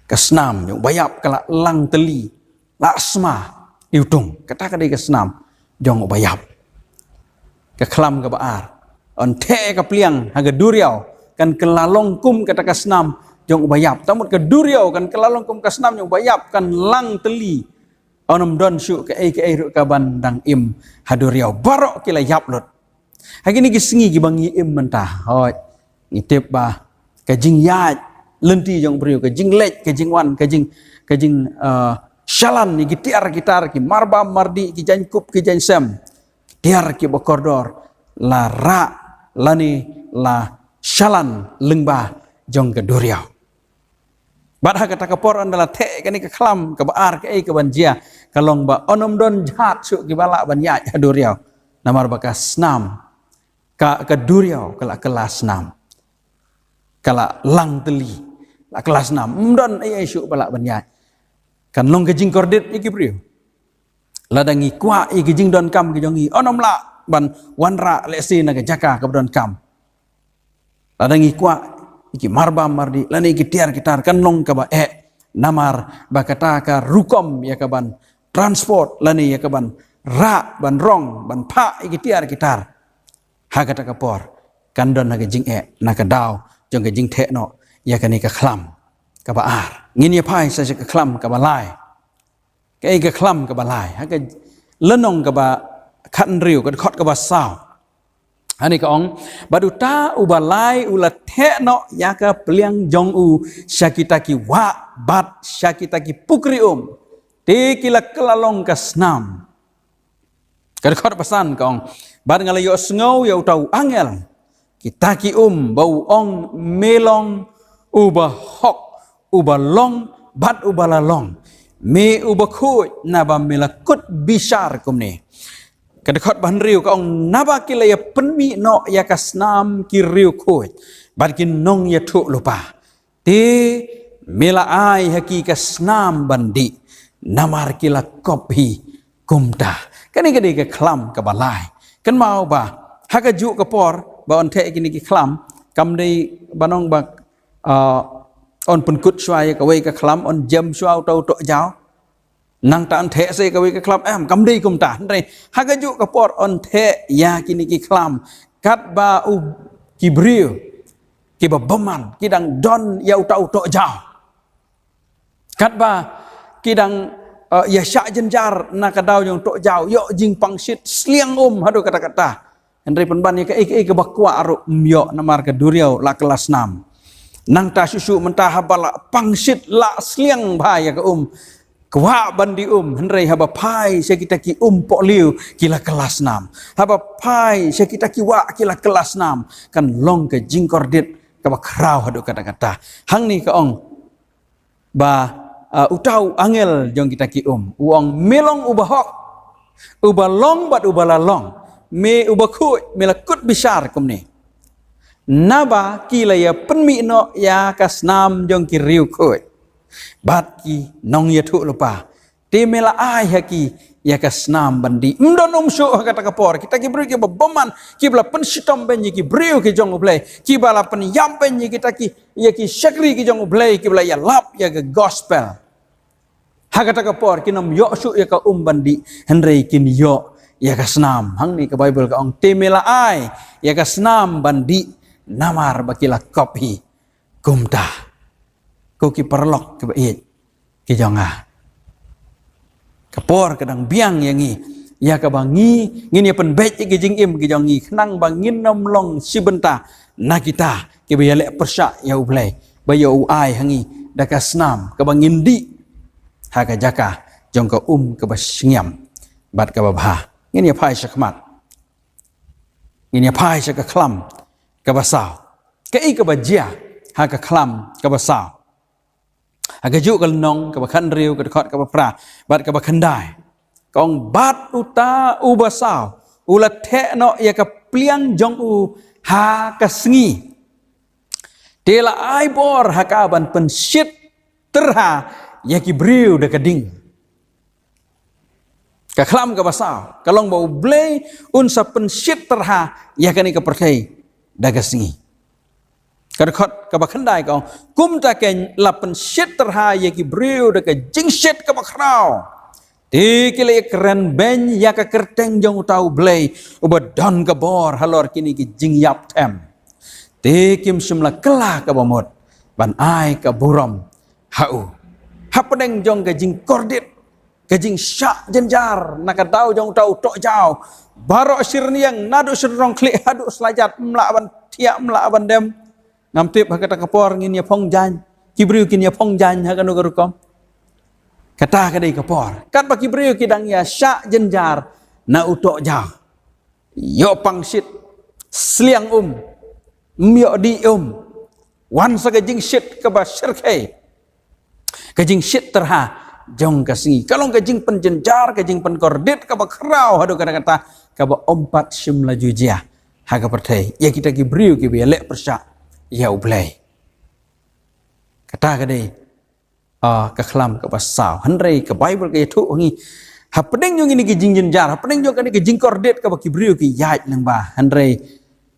ka snam jong uba ïap ka la lang tylli, la sma iwtung. Kata ka dei ka snam jong uba ïap. Ka khlam kaba ar, yn theh ka pliang ha ka duriaw, kan kylla long kum kata ka snam jong uba ïap. Tangba ka duriaw kan kylla long kum ka snam jong uba ïap, kan lang tylli. Yn ym don shuh kaei kaei ruh kaban dang im ha duriaw, baroh ki la ïap lut. Ha kine ki sngi kiba ngi im mynta, hooid, ngi tip ba ka jingïaid lynti jong u briew, ka jingleit, ka jingwan, ka jing, ka jing, eh, shalan ïa ki tiar ki tar, ki marbam mardih, ki jaiñkup ki jaiñsem, ki tiar kiba kordor, la rah lane la shalan lyngba jong ka duriaw. Bad ha kata ka por ynda la theh kane ka khlam kaba ar, kaei kaban jia? Ka long ba yn ym don jhat shuh kiba lah ban ïaid ha duriaw, namar ba ka snam, ka, ka duriaw ka la kylla snam, ka la lang tylli, la kylla snam, ym don ei ei shuh ba lah ban ïaid. Kan long ka jingkordit ïa ki briew. Lada ngi kwah ïa ki jingdonkam ki jong ngi, yn ym lah ban wanrah lehse na ka jaka kaba donkam. Lada ngi kwah ïa ki marbam mardih lane ïa ki tiar ki tar, kan long kaba eh, namar ba kata ka rukom ïa kaban transport lane ïa kaban rah, ban rong, ban phah ïa ki tiar ki tar ha kata ka por kan don ha ka jingeh na ka daw jong ka jingtheh noh ïa kane ka khlam kaba ar. Ngin ïa phai sa sha ka khlam kaba lai. Kaei ka khlam kaba lai? Ha ka lynnong kaba khathynriew, ka dkhot kaba saw, hangne ka ong, bad uta uba lai u la theh noh ïa ka pliang jong u sha kita ki wah bad sha kita ki pukri um, te ki la kylla long ka snam. Ka dkhot ba san ka ong, bad nga la ïohsngew ïa uta u angel kita ki um ba u ong, Me long uba hok, uba long bad uba la long, me uba khuid, naba me la kut bishar kumne. Ka dkhot ba hynriew ka ong, naba ki la ïa pynmih noh ïa ka snam ki riewkhuid bad ki nongïathuhlypa, te me la ai ha ki ka snam ban dih, namar ki la kop hi kumta. Kane ka dei ka khlam kaba lai. Kynmaw ba Ha kajuh ka por ba yn theh kine ki khlam, kam dei ban ong ba, ah, yn pynkut shuwa ïa kawei ka khlam, yn jem shuwa uta u tohjaw. Nangta yn theh sa ïa kawei ka khlam, em, kam dei kumta. Hynrei ha kajuh ka por yn theh ïa kine ki khlam, katba u, ki briew kiba bymman ki dang don ïa uta u tohjaw. Katba ki dang, eh, ïa shah jynjar na ka daw jong u tohjaw, ïoh jingpang shit, sliang um haduh katta katta. Hynrei pynban ïa kaei kaei kaba kwah ruh ym ïoh namar ka duriaw la kylla snam. Nangta shuh shuh mynta haba la pang shit, la sliang bha ïa ka um, kwah ban die um, hynrei haba phai sha kita ki um pohliew ki la kylla snam. Haba phai sha kita ki wah ki la kylla snam. Kan long ka jingkordit kaba khraw haduh katta katta. Hangne ka ong ba, ah, uta u angel jong kita ki um u ong, me long uba hok, uba long bad uba la long, me uba khuid, me la kut bishar kumne. Naba ki la ïa pynmih noh ïa ka snam jong ki riewkhuid bad ki nongïathuhlypa. Te me la ai ha ki ïa ka snam ban die. Ym don um shuh ha kata ka por. Kita ki briew kiba bymman, kiba la pynshitom beiñ ïa ki briew ki jong U Blei, kiba la pynïap beiñ ïa kita ki, ïa ki shakri ki jong U Blei, kiba la ïalap ïa ka gospel. Ha kata ka por kin ym ïoh shuh ïa ka um ban die, hynrei kin ïoh ïa ka snam. Hangne ka Baibl ka ong, te me la ai ïa ka snam ban die, namar ba ki la kop hi kumta. Ko ki paralok kiba ïeit ki jong nga, ka por ka dang biang ïa ngi, ïa kaba ngi, ngin ïa pynbeit ïa ki jingim ki jong ngi, khnang ba ngin ym long shi bynta na kita kiba ïaleh pyrshah ïa U Blei, ba ïoh u ai ha ngi da ka snam kaba ngin die ha ka jaka jong ka um kaba shngiam bad kaba bha. Ngin ïa phai shakhmat, ngin ïa phai sha ka khlam kaba saw. Kaei kaba jia ha ka khlam kaba saw? Ha kajuh ka lynnong, kaba khathynriew, ka dkhot kaba phra bad kaba khyndai. Ka ong, bad uta uba saw u la theh noh ïa ka pliang jong u ha ka sngi, te la ai bor ha ka ban pynshit tyrha ïa ki briew da ka ding. Ka khlam kaba saw ka long ba U Blei un sa pynshit tyrha ïa kane ka pyrthei da ka sngi. Ka dkhot kaba khyndai ka ong, kumta keiñ la pynshit tyrha ïa ki briew da ka jingshit kaba khraw, te ki la ïakren beiñ ïa ka kyrteng jong uta U Blei uba don ka bor halor kine ki jingïap them. Te kim shym la kylla kaba mut ban ai ka burom ha u. Hapdeng jong ka jingkordit, ka jingshah jynjar na ka daw jong uta u tohjaw, baroh shi rynïeng, naduh shi rynïeng khlieh haduh shlajat, ym lah ban thiah, ym lah ban dem. Ngam tip ha kata ka por ngin ïa phong jaiñ, ki briew kin ïa phong jaiñ ha kano ka rukom. Kata ka dei ka por katba ki briew ki dang ïa shah jynjar na u tohjaw. Ïoh pang shit, sliang um, ym ïoh die um, wan sa ka jingshit kaba shyrkhei, ka jingshit tyrha jong ka sngi. Ka long ka jingpynjynjar, ka jingpynkordit kaba khraw haduh katta katta, kaba ym pat shym la ju jia ha ka pyrthei ïa kita ki briew kiba ïaleh pyrshah ïa U Blei. Kata ka dei, ah, ka khlam kaba saw. Hynrei ka Baibl ka ïathuh ha ngi, hapdeng jong kine ki jingjynjar, hapdeng jong kane ka jingkordit kaba ki briew ki ïaid lyngba, hynrei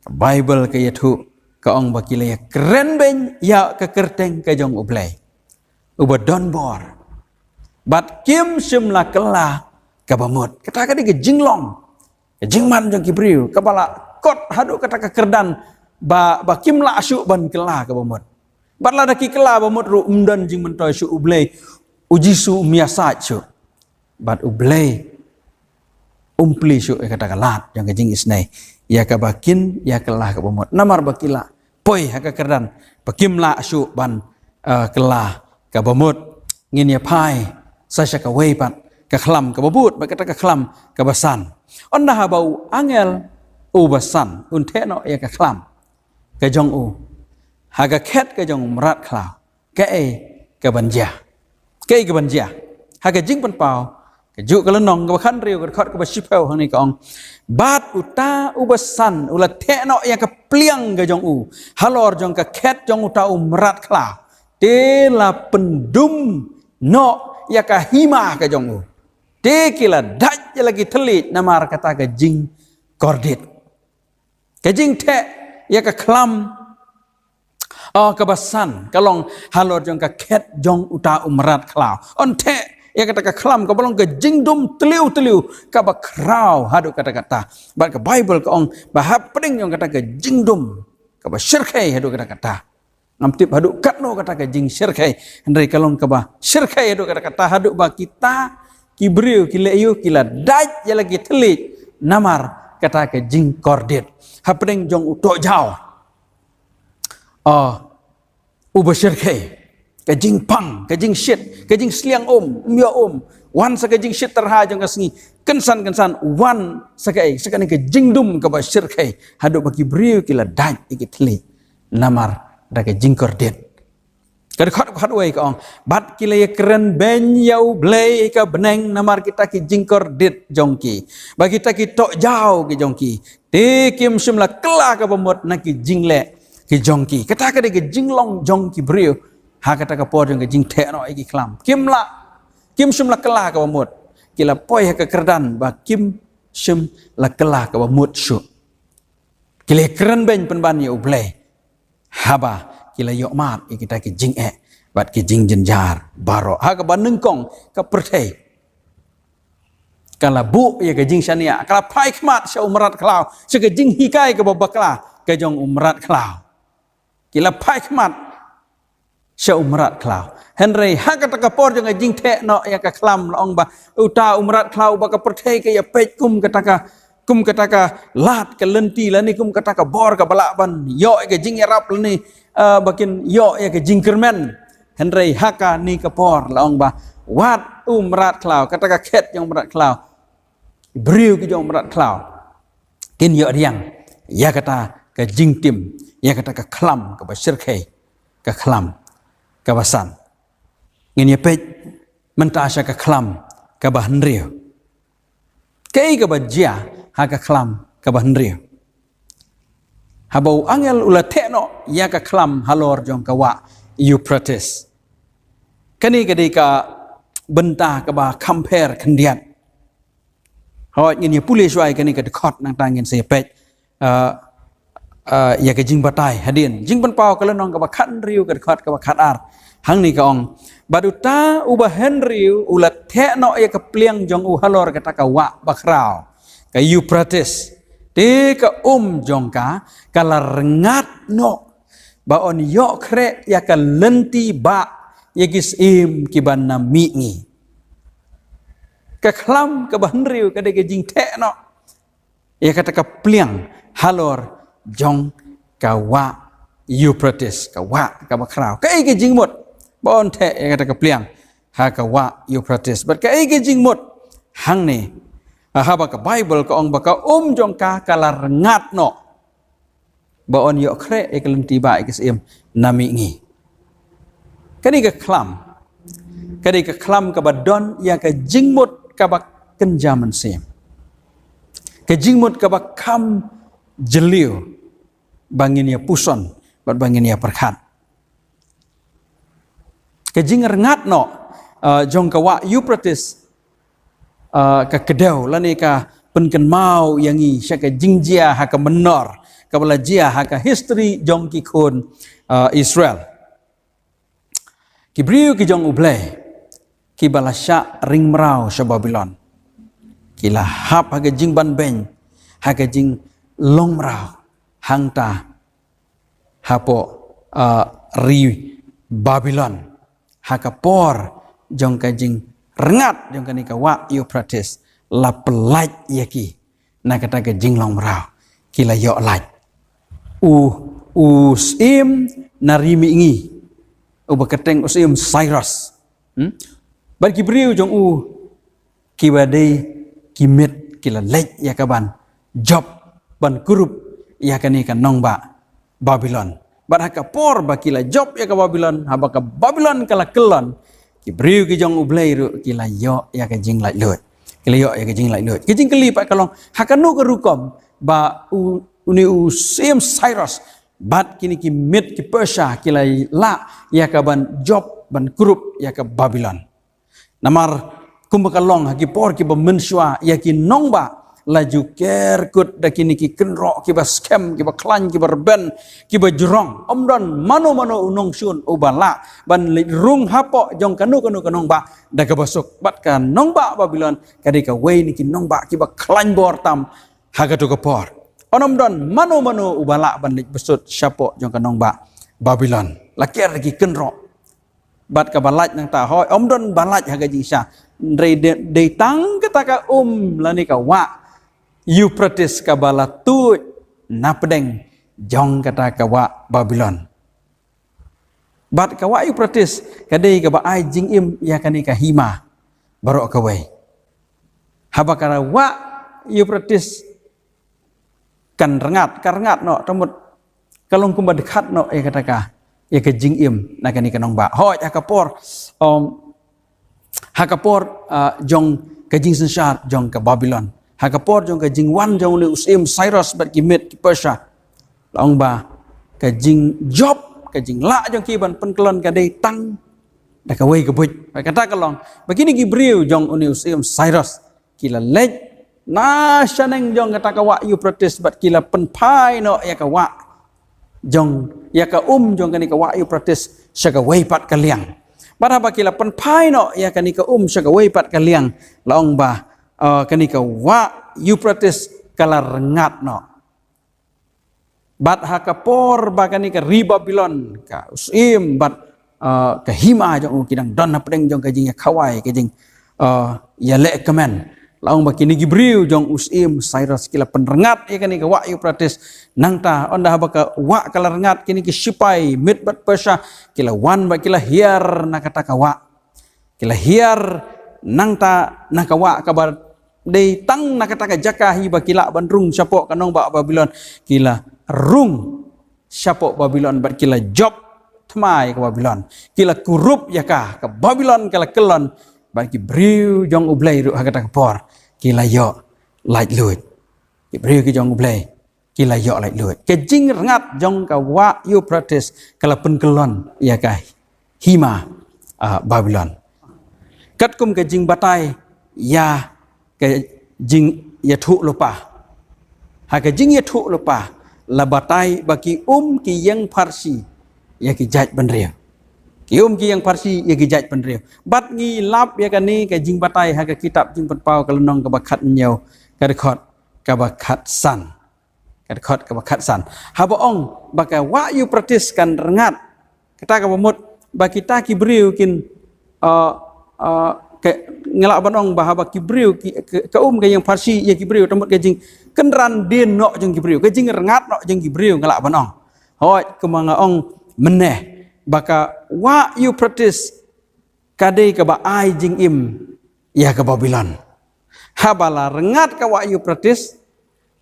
ka Baibl ka ïathuh, ka ong ba ki la ïakren beiñ ïa ka kyrteng ka jong U Blei uba don bor, bad kim shym la kylla kaba mut. Kata ka dei ka jinglong, ka jingman jong ki briew kaba la kot haduh kata ka kyrdan ba, ba kim lah shuh ban kylla kaba mut. Bad lada ki kylla ba mut ruh, ym don jingmyntoi shuh, U Blei, U Jisu um ïasaid shuh, bad U Blei um plie shuh ïa kata ka lad jong ka jingisynei ïa kaba kin ïa kylla kaba mut, namar ba ki la poi ha ka kyrdan ba kim lah shuh ban, eh, kylla kaba mut. Ngin ïa phai sa sha kawei pat ka khlam kaba bud, bad kata ka khlam kaba san. Ynda haba u angel uba san un theh noh ïa ka khlam ka jong u ha ka khet ka jong u mrad khlaw, kaei kaban jia? Kaei kaban jia? Ha ka Jingpynpaw kajuh ka lynnong, kaba khathynriew, ka dkhot kaba shiphew, hangne ka ong, bad uta uba san u la theh noh ïa ka pliang ka jong u halor jong ka khet jong uta u mrad khlaw, te la pyndum noh ïa ka hima ka jong u, te ki la dait ïa la ki thylliej namar kata ka jingkordit. Ka jingtheh ïa ka khlam, oh, kaba san ka long halor jong ka khet jong uta u mrad khlaw. Un theh ïa kata ka khlam kaba long ka jingdum tliw tliw kaba khraw haduh katta katta. Bad ka Baibl ka ong ba hapdeng jong kata ka jingdum kaba shyrkhei haduh katta katta. Ngam tip haduh katno kata ka jingshyrkhei, hynrei ka long kaba shyrkhei haduh katta katta, haduh ba kita ki briew ki leh aïu, ki la dait ïa la ki thylliej namar kata ka jingkordit. Hapdeng jong u tohjaw, oh, uba shyrkhei, ka jingpang, ka jingshit, ka jingsliang um, ym ïoh um, wan sa ka jingshit tyrha jong ka sngi, kynsan kynsan wan sa kaei, sa kane ka jingdum kaba shyrkhei, haduh ba ki briew ki la dait ïa ki thylliej namar da ka jingkordit. Ka dkhot khatwei ka ong, bad ki la ïakren beiñ ïa U Blei ka bneng namar kita ki jingkordit jong ki, bad kita ki tohjaw ki jong ki, te kim shym la kylla kaba mut na ki jingleh ki jong ki. Kata ka dei ka jinglong jong ki briew ha kata ka por jong ka jingtheh noh ïa ki khlam. Kim la, kim shym la kylla kaba mut. Ki la poi ha ka kyrdan ba kim shym la kylla kaba mut shuh. Ki la ïakren beiñ pynban ïa U Blei, haba ki la ïoh map ïa kita ki jingeh bad ki jingjynjar baroh. Ha kaba nyngkong ka pyrthei ka la buh ïa ka jingshaniah, ka la phai khmat sha u mrad khlaw, sha ka jinghikai kaba bakla ka jong u mrad khlaw. Ki la phai khmat sha u mrad khlaw. Hynrei ha kata ka por jong ka jingtheh noh ïa ka khlam, la ong ba uta u mrad khlaw, ba ka pyrthei ka ïapeit kum kata ka, kum kata ka lad ka lynti lane kum kata ka bor kaba lah ban ïoh ïa ka jingïarap lane, eh, ba kin ïoh ïa ka jingkyrmen. Hynrei ha kane ka por la ong ba wat u mrad khlaw, kata ka khet jong u mrad khlaw, briew ki jong u mrad khlaw, kin ïoh riang ïa kata ka jingtim, ïa kata ka khlam kaba shyrkhei, ka khlam kaba san. Ngin ïa peit mynta sha ka khlam kaba hynriew. Kaei kaba jia ha ka khlam kaba hynriew? Haba u angel u la theh noh ïa ka khlam halor jong ka wah Euphrates. Kane ka dei ka bynta kaba kham pher khyndiat. Hooid, ngin ïa pule shuwa ïa kane ka dkhot, nangta ngin sa ïa peit, eh, eh, ïa ka jingbatai hadien. Jingpynpaw ka lynnong kaba khathynriew, ka dkhot kaba khatar. Hangne ka ong, bad uta uba hynriew u la theh noh ïa ka pliang jong u halor kata ka wah bakhraw, ka Euphrates. Te ka um jong ka ka la rngat noh, ba un ïoh khreh ïa ka lynti bah ïa ki syiem kiba na mihngi. Ka khlam kaba hynriew ka dei ka jingtheh noh ïa kata ka pliang halor jong ka wah Euphrates, ka wah kaba khraw. Kaei ka jingmut ba un theh ïa kata ka pliang ha ka wah Euphrates? Bad kaei ka jingmut hangne, haba ka Baibl ka ong ba ka um jong ka ka la rngat noh, ba un ïoh khreh ïa ka lynti bah ïa ki syiem na mihngi? Kane ka khlam ka dei ka khlam kaba don ïa ka jingmut kaba kynja mynsiem, ka jingmut kaba kham jylliew ba ngin ïa puson bad ba ngin ïa pyrkhat. Ka jingrngat noh, uh, jong ka wah Euphrates, uh, ka kdew lane ka pynkynmaw ïa ngi sha ka jingjia ha ka mynnor kaba la jia ha ka history jong ki khun, uh, Israel. Ki briew ki jong U Blei kiba la shah ring mraw sha Babilon, ki la hap ha ka jingbanbeiñ, ha ka jinglong mraw hangta hapoh, uh, ri Babilon. Ha ka por jong ka jingrngat jong kane ka wah Euphrates, la pyllait ïa ki na kata ka jinglong mraw, ki la ïoh lait. U, u syiem na ri mihngi uba kyrteng u syiem Cyrus, hmm? Bad ki briew jong u kiba dei ki miet ki la leit ïa ka ban jop ban kurup ïa kane ka nongbah Babilon. Bad ha ka por ba ki la jop ïa ka Babilon, haba ka Babilon ka la kyllon, ki briew ki jong U Blei ruh ki la ïoh ïa ka jinglaitluid. Ki la ïoh ïa ka jinglaitluid. Ka jingkylli pat ka long, ha kano ka rukom ba u, une u syiem Cyrus bad kine ki miet ki Persia ki la lah ïa ka ban jop ban kurup ïa ka Babilon? Namar kumba ka long ha ki por kiba mynshuwa, ïa ki nongbah La ju ker kut da kine ki kynroh kiba skhem, kiba khlaiñ, kiba rben, kiba jrong. Ym don mano mano u nongshun uba lah ban leit rung hapoh jong kano kano ka nongbah da kaba suk. Bad ka nongbah Babilon ka dei kawei na ki nongbah kiba khlaiñ bor tam ha kato ka por. Ym don mano mano uba lah ban leit bsut shapoh jong ka nongbah Babilon. La ker da ki kynroh. Bad kaba lait nangta, hooid, ym don ba lait ha ka jingshisha. Hynrei dei, dei tang kata ka um lane ka wah Euphrates kaba la tuid napdeng jong kata ka wah Babilon. Bad ka wah Euphrates ka dei kaba ai jingim ïa kane ka hima baroh kawei. Haba ka wah Euphrates kan rngat, ka rngat noh, te mut ka long kumba dkhat noh ïa kata ka, ïa ka jingim na kane ka nongbah. Hooid, ha ka por, um, ha ka por, ah, jong ka jingsynshar jong ka Babilon, ha ka por jong ka jingwan jong une u syiem Cyrus bad ki Mid ki Persia, la ong ba ka jingjop, ka jinglah jong ki ban pynkyllon ka dei tang da kawei ka buit. Bad kata ka long ba kine ki briew jong une u syiem Cyrus ki la leit na shaneng jong kata ka wah Euphrates bad ki la pynphai noh ïa ka wah jong, ïa ka um jong kane ka wah Euphrates sha kawei pat ka liang. Bad haba ki la pynphai noh ïa kane ka um sha kawei pat ka liang, la ong ba, eh, kane ka wah Euphrates ka la rngat noh. Bad ha ka por ba kane ka ri Babilon, ka u syiem bad, eh, ka hima jong u ki dang don hapdeng jong ka jingïakhawai, ka jing, eh, ïaleh kmen, la ong ba kine ki briew jong u syiem Cyrus ki la pynrngat ïa kane ka wah Euphrates. Nangta, ynda haba ka wah ka la rngat, kine ki sipai Mid bad Persia ki la wan bad ki la hiar na kata ka wah. Ki la hiar nangta na ka wah kaba dei tang na kata ka jaka hi ba ki lah ban rung shapoh ka nongbah Babilon. Ki la rung shapoh Babilon bad ki la jop thma ïa ka Babilon. Ki la kurup ïa ka, ka Babilon ka la kyllon bad ki briew jong U Blei ruh ha kata ka por ki la ïoh laitluid. Ki briew ki jong U Blei ki la ïoh laitluid. Ka jingrngat jong ka wah Euphrates ka la pynkyllon ïa ka hima, ah, Babilon. Katkum ka jingbatai ïa ka jingïathuhlypa. Ha ka jingïathuhlypa la batai ba ki um ki ïeng pharshi ïa ki jaitbynriew. Ki um ki ïeng pharshi ïa ki jaitbynriew. Bad ngi lap ïa kane ka jingbatai ha ka kitab Jingpynpaw ka lynnong kaba khathynñiew, ka dkhot kaba khatsan. Ka dkhot kaba khatsan. Haba ong ba ka wah Euphrates kan rngat, kata kaba mut ba kita ki briew kin, uh, uh, ka, nga lah ban ong ba haba ki briew ki, ka, ka um ka ïeng pharshi ïa ki briew, te mut ka jingkynran dien noh jong ki briew, ka jingrngat noh jong ki briew, nga lah ban ong. Hooid, kumba nga ong mynne ba ka wah Euphrates ka dei kaba ai jingim ïa ka Babilon. Haba la rngat ka wah Euphrates,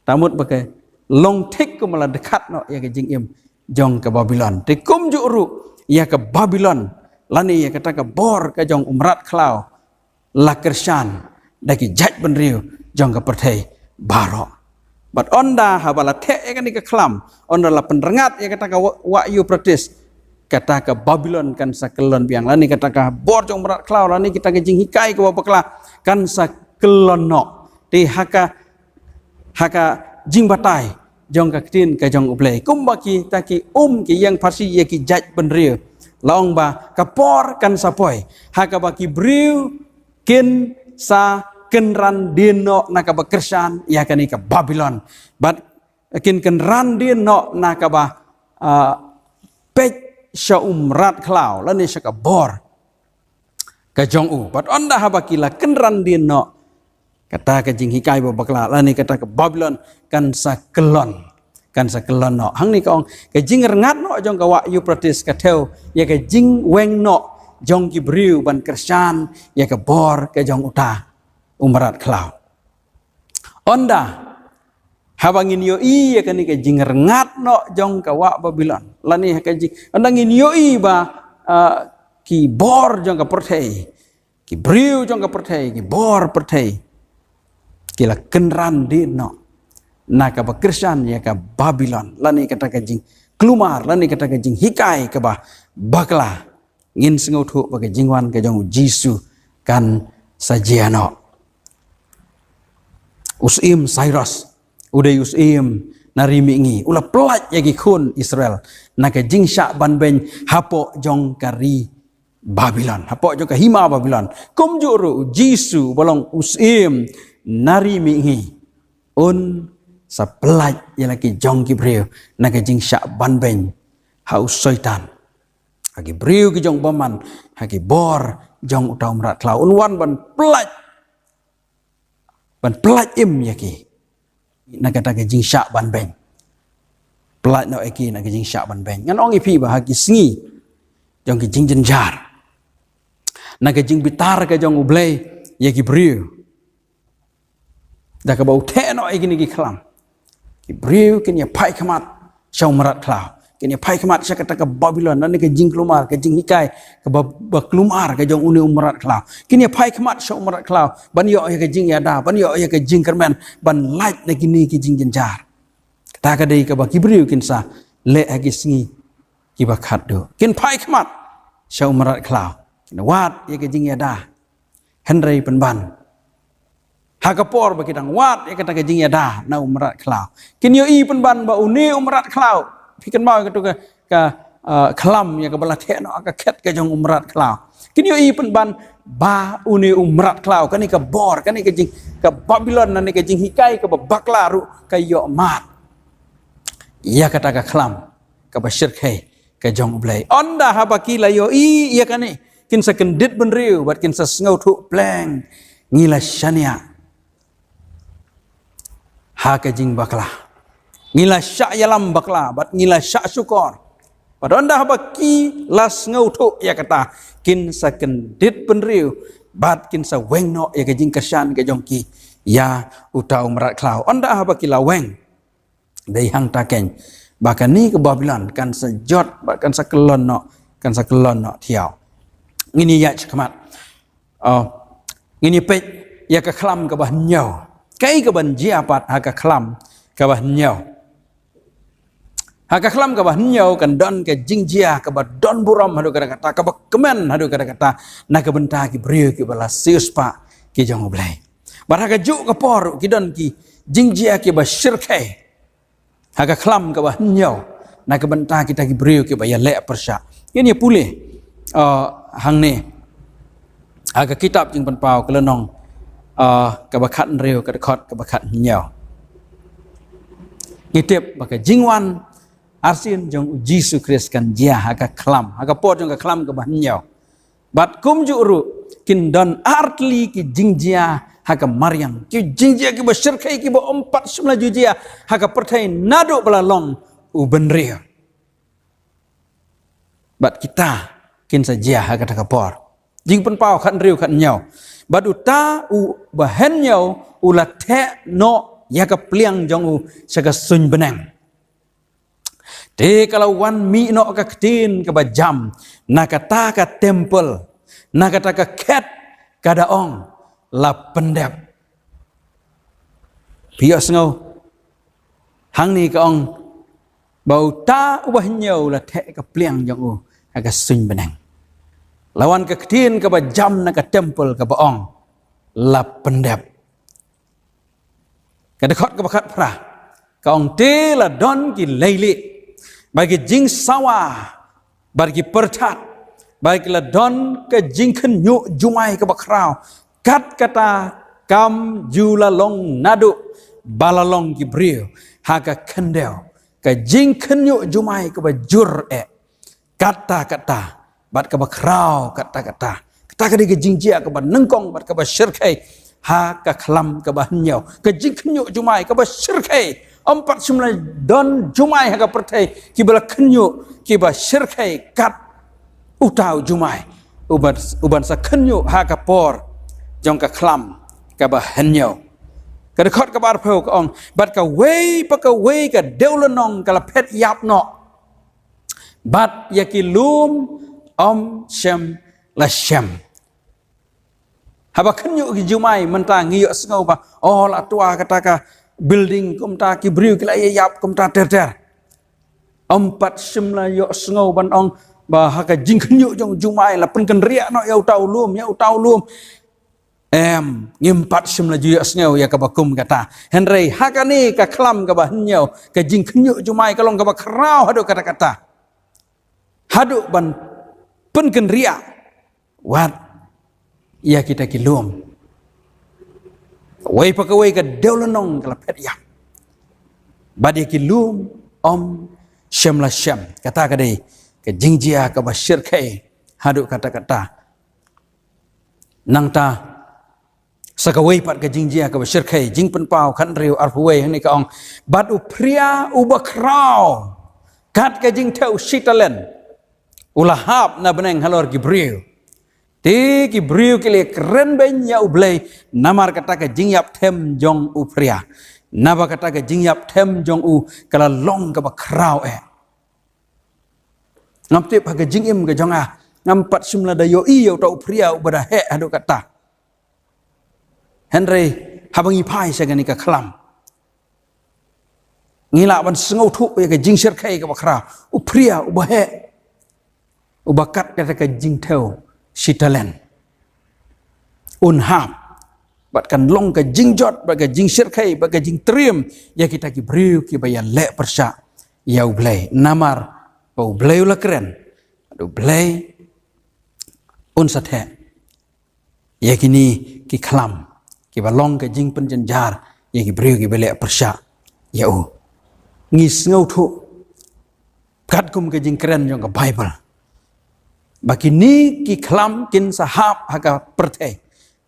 te mut ba ka long thik kumba la dkhat noh ïa ka jingim jong ka Babilon. Te kumjuh ruh ïa ka Babilon lane ïa kata ka bor ka jong u mrad khlaw la kyrshan da ki jaitbynriew jong ka pyrthei baroh. Bad ynda haba la theh ïa kane ka khlam, ynda la pynrngat ïa kata ka wah, wah Euphrates, kata ka Babilon kan sa kyllon biang, lane kata ka bor jong u mrad khlaw, lane kata ka jinghikai kaba bakla kan sa kyllon noh. Te ha ka, ha ka jingbatai jong ka ktien ka jong U Blei, kumba kita ki um ki ïeng pharshi ïa ki jaitbynriew, la ong ba ka por kan sa poi ha kaba ki briew kin sa kynran dien noh na kaba kyrshan ïa kane ka Babilon. Bad kin kynran dien noh na kaba, ah, peit sha u mrad khlaw lane sha ka bor ka jong u. Bad ynda haba ki la kynran dien noh, kata ka jinghikai ba bakla lane kata ka Babilon kan sa kyllon, kan sa kyllon noh. Hangne ka ong, ka jingrngat noh jong ka wah Euphrates ka thew ïa ka jingweng noh jong ki briew ban kyrshan ïa ka bor ka jong uta u mrad khlaw. Ynda haba ngin ïohi ïa kane ka jingrngat noh jong ka wah Babilon, lane ha ka jing, ynda ngin ïohi ba, ah, ki bor jong ka pyrthei, ki briew jong ka pyrthei, ki bor pyrthei ki la kynran dien noh na kaba kyrshan ïa ka Babilon, lane kata ka jingkulmar, lane kata ka jinghikai kaba bakla, ngin sngewthuh ba ka jingwan ka jong U Jisu kan sa jia noh. U Syiem Cyrus, u dei u syiem na ri mihngi, u la pyllait ïa ki khun Israel na ka jingshah banbeiñ hapoh jong ka ri Babilon, hapoh jong ka hima Babilon. Kumjuh ruh u Jisu ba long u syiem na ri mihngi, un sa pyllait ïa la ki jong ki briew na ka jingshah banbeiñ ha u Soitan, ha ki briew ki jong u bymman, ha ki bor jong uta u mrad khlaw. Un wan ban pyllait, ban pyllait im ïa ki na kata ka jingshah banbeiñ. Pyllait noh ïa ki na ka jingshah banbeiñ. Ngan ong ïa phi ba ha ki sngi jong ki jingjynjar, na ka jingbitar ka jong U Blei ïa ki briew, da kaba u theh noh ïa kine ki khlam, ki briew kin ïa phai khmat sha u mrad khlaw, kin ïa phai khmat sha kata ka Babilon, na kane ka jingkulmar, ka jinghikai kaba, ba kulmar ka jong une u mrad khlaw. Kin ïa phai khmat sha u mrad khlaw ban ïoh ïa ka jingïada, ban ïoh ïa ka jingkyrmen, ban lait na kine ki jingjynjar. Kata ka dei kaba ki briew kin sa leh ha ki sngi kiba khatduh. Kin phai khmat sha u mrad khlaw, kin wad ïa ka jingïada. Hynrei pynban, ha ka por ba ki dang wad ïa kata ka jingïada na u mrad khlaw, kin ïohi pynban ba une u mrad khlaw, phi kynmaw ïa katu ka, ka, ah, khlam ïa kaba la theh noh ha ka khet ka jong u mrad khlaw. Kin ïohi pynban ba une u mrad khlaw, kane ka bor, kane ka jing, ka Babilon, na kane ka jinghikai kaba bakla ruh ka ïoh mad ïa kata ka khlam kaba shyrkhei ka jong U Blei. Ynda haba ki la ïohi ïa kane, kin sa kyndit bynriew bad kin sa sngewthuh pleng, ngi la shaniah ha ka jingbakla, ngi la shah ïalam bakla bad ngi la shah shukor. Bad ynda haba ki la sngewthuh ïa kata, kin sa kyndit bynriew bad kin sa weng noh ïa ka jingkyrshan ka jong ki ïa uta u mrad khlaw. Ynda haba ki la weng, dei hangta keiñ ba kane ka Babilon kan sa jot bad kan sa kyllon noh, kan sa kyllon noh thiaw. Ngin ïa ïaid shakhmat. Oh, ngin ïa peit ïa ka khlam kaba hynñiew. Kaei kaban jia pat ha ka khlam kaba hynñiew? Ha ka khlam kaba hynñiew kan don ka jingjia kaba don burom haduh katta katta, kaba kmen haduh katta katta, na ka bynta ki briew kiba la siewspah ki jong U Blei. Bad ha kajuh ka por ki don ki jingjia kiba shyrkhei ha ka khlam kaba hynñiew na ka bynta kita ki briew kiba ïaleh pyrshah. Ngin ïa pule, uh, hangne ha ka kitab Jingpynpaw ka lynnong, uh, kaba khathynriew, ka dkhot kaba khathynñiew. Ngi tip ba ka jingwan arsien jong U Jisu Khrist kan jia ha ka khlam, ha ka por jong ka khlam kaba hynñiew. Bad kumjuh ruh kin don artylli ki jingjia ha ka mariang, ki jingjia kiba shyrkhei kiba ym pat shym la ju jia ha ka pyrthei naduh ba la long u bynriew. Bad kita kin sa jia ha kata ka por. Jingpynpaw khathynriew, khathynñiew. Bad uta u bahynñiew u la theh noh ïa ka pliang jong u sha ka suiñ bneng. Te ka la wan mih noh ka ktien kaba jam na kata ka templ, na kata ka khet, ka da ong, la pyndep. Phi ïohsngew? Hangne ka ong ba uta u bahynñiew la theh ka pliang jong u ha ka suiñ bneng. La wan ka ktien kaba jam na ka templ kaba ong, la pyndep. Ka dkhot kaba khatphra ka ong, te la don ki leilieh bad ki jingsawa bad ki pyrthat, bad ki la don ka jingkhynñiuh jumai kaba khraw, kat kata kam ju la long naduh ba la long ki briew ha ka khyndew, ka jingkhynñiuh jumai kaba jur eh. Katta katta bad kaba khraw katta katta. Kata ka dei ka jingjia kaba nyngkong bad kaba shyrkhei ha ka khlam kaba hynñiew. Ka jingkhynñiuh jumai kaba shyrkhei. Ym pat shym la don jumai ha ka pyrthei kiba la khynñiuh, kiba shyrkhei kat uta u jumai uban, uban sa khynñiuh ha ka por jong ka khlam kaba hynñiew. Ka dkhot kaba arphew ka ong, bad kawei pa kawei ka dewlynnong ka la phet ïap noh. Bad ïa ki lum ym shym la shem. Haba khynñiuh ki jumai mynta ngi ïohsngew ba, oh, la twa kata ka building kumta, ki briew ki la ïa ïap kumta ter ter. Ym pat shym la ïohsngew ban ong ba ha ka jingkhynñiuh jong jumai la pynkynriah noh ïa uta u lum, ïa uta u lum. Em, ngim pat shym la ju ïohsngew ïa kaba kum kata. Hynrei ha kane ka khlam kaba hynñiew, ka jingkhynñiuh jumai ka long kaba khraw haduh katta katta. Haduh ban pynkynriah wat ïa kita ki lum. Kawei pa kawei ka dewlynnong ka la phet ïap. Bad ïa ki lum ym shym la shem. Kata ka dei ka jingjia kaba shyrkhei haduh katta katta. Nangta sa kawei pat ka jingjia kaba shyrkhei, Jingpynpaw khathynriew arphew wei, hangne ka ong, bad u phria uba khraw kat ka jingthew shi talent u la hap na bneng halor ki briew. Te ki briew ki la kren beiñ ïa U Blei namar kata ka jingïap them jong u phria. Naba kata ka jingïap them jong u ka la long kaba khraw eh. Ngam tip ha ka jingim ka jong nga, ngam pat shym la da ïohi ïa uta u phria uba da heh haduh katta. Hynrei haba ngi phai sha kane ka khlam, ngi lah ban sngewthuh ïa ka jingshyrkhei kaba khraw. U phria uba heh, uba kat kata ka jingthew shi talent, un hap bad kan long ka jingjot bad ka jingshyrkhei bad ka jingtriem ïa kita ki briew kiba ïaleh pyrshah ïa U Blei. Namar ba U Blei u la kren, bad U Blei un sa theh ïa kine ki khlam kiba long ka jingpynjynjar ïa ki briew kiba leh pyrshah ïa u. Ngi sngewthuh katkum ka jingkren jong ka Baibl ba kine ki khlam kin sa hap ha ka pyrthei.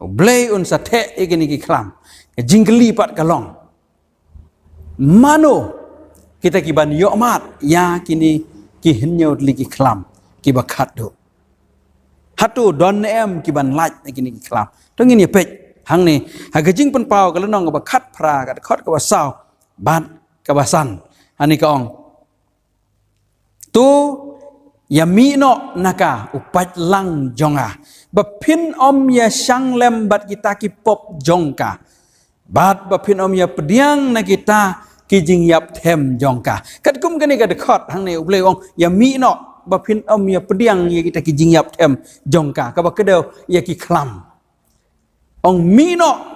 U Blei un sa theh ïa kine ki khlam. Ka jingkylli pat ka long, mano kita kiban ïohmad ïa kine ki hynñiew tylli ki khlam kiba khatduh? Hato don ne em kiban lait na kine ki khlam? To ngin ïa peit hangne ha ka Jingpynpaw ka lynnong kaba khatphra, ka dkhot kaba saw bad kaba san. Hangne ka ong, to ïa mih noh na ka, u paidlang jong nga, ba phin ym ïa shang lem bad kita ki pop jong ka, bad ba phin ym ïa pdiang na kita ki jingïap them jong ka. Katkum kane ka dkhot hangne U Blei u ong, ïa mih noh ba phin ym ïa pdiang ïa kita ki jingïap them jong ka, kaba kdew ïa ki khlam. Ong, mih noh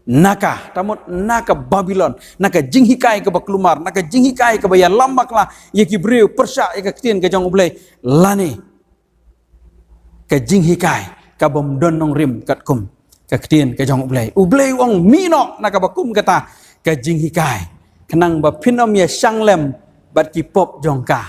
na ka, ta mut na ka Babilon, na ka jinghikai kaba kulmar, na ka jinghikai kaba ïalam bakla ïa ki briew pyrshah ïa ka ktien ka jong U Blei, lane ka jinghikai kabym don nongrim katkum ka ktien ka jong U Blei. U Blei u ong, mih noh na kaba kum kata ka jinghikai, khnang ba phin ym ïa shang lem bad ki pop jong ka,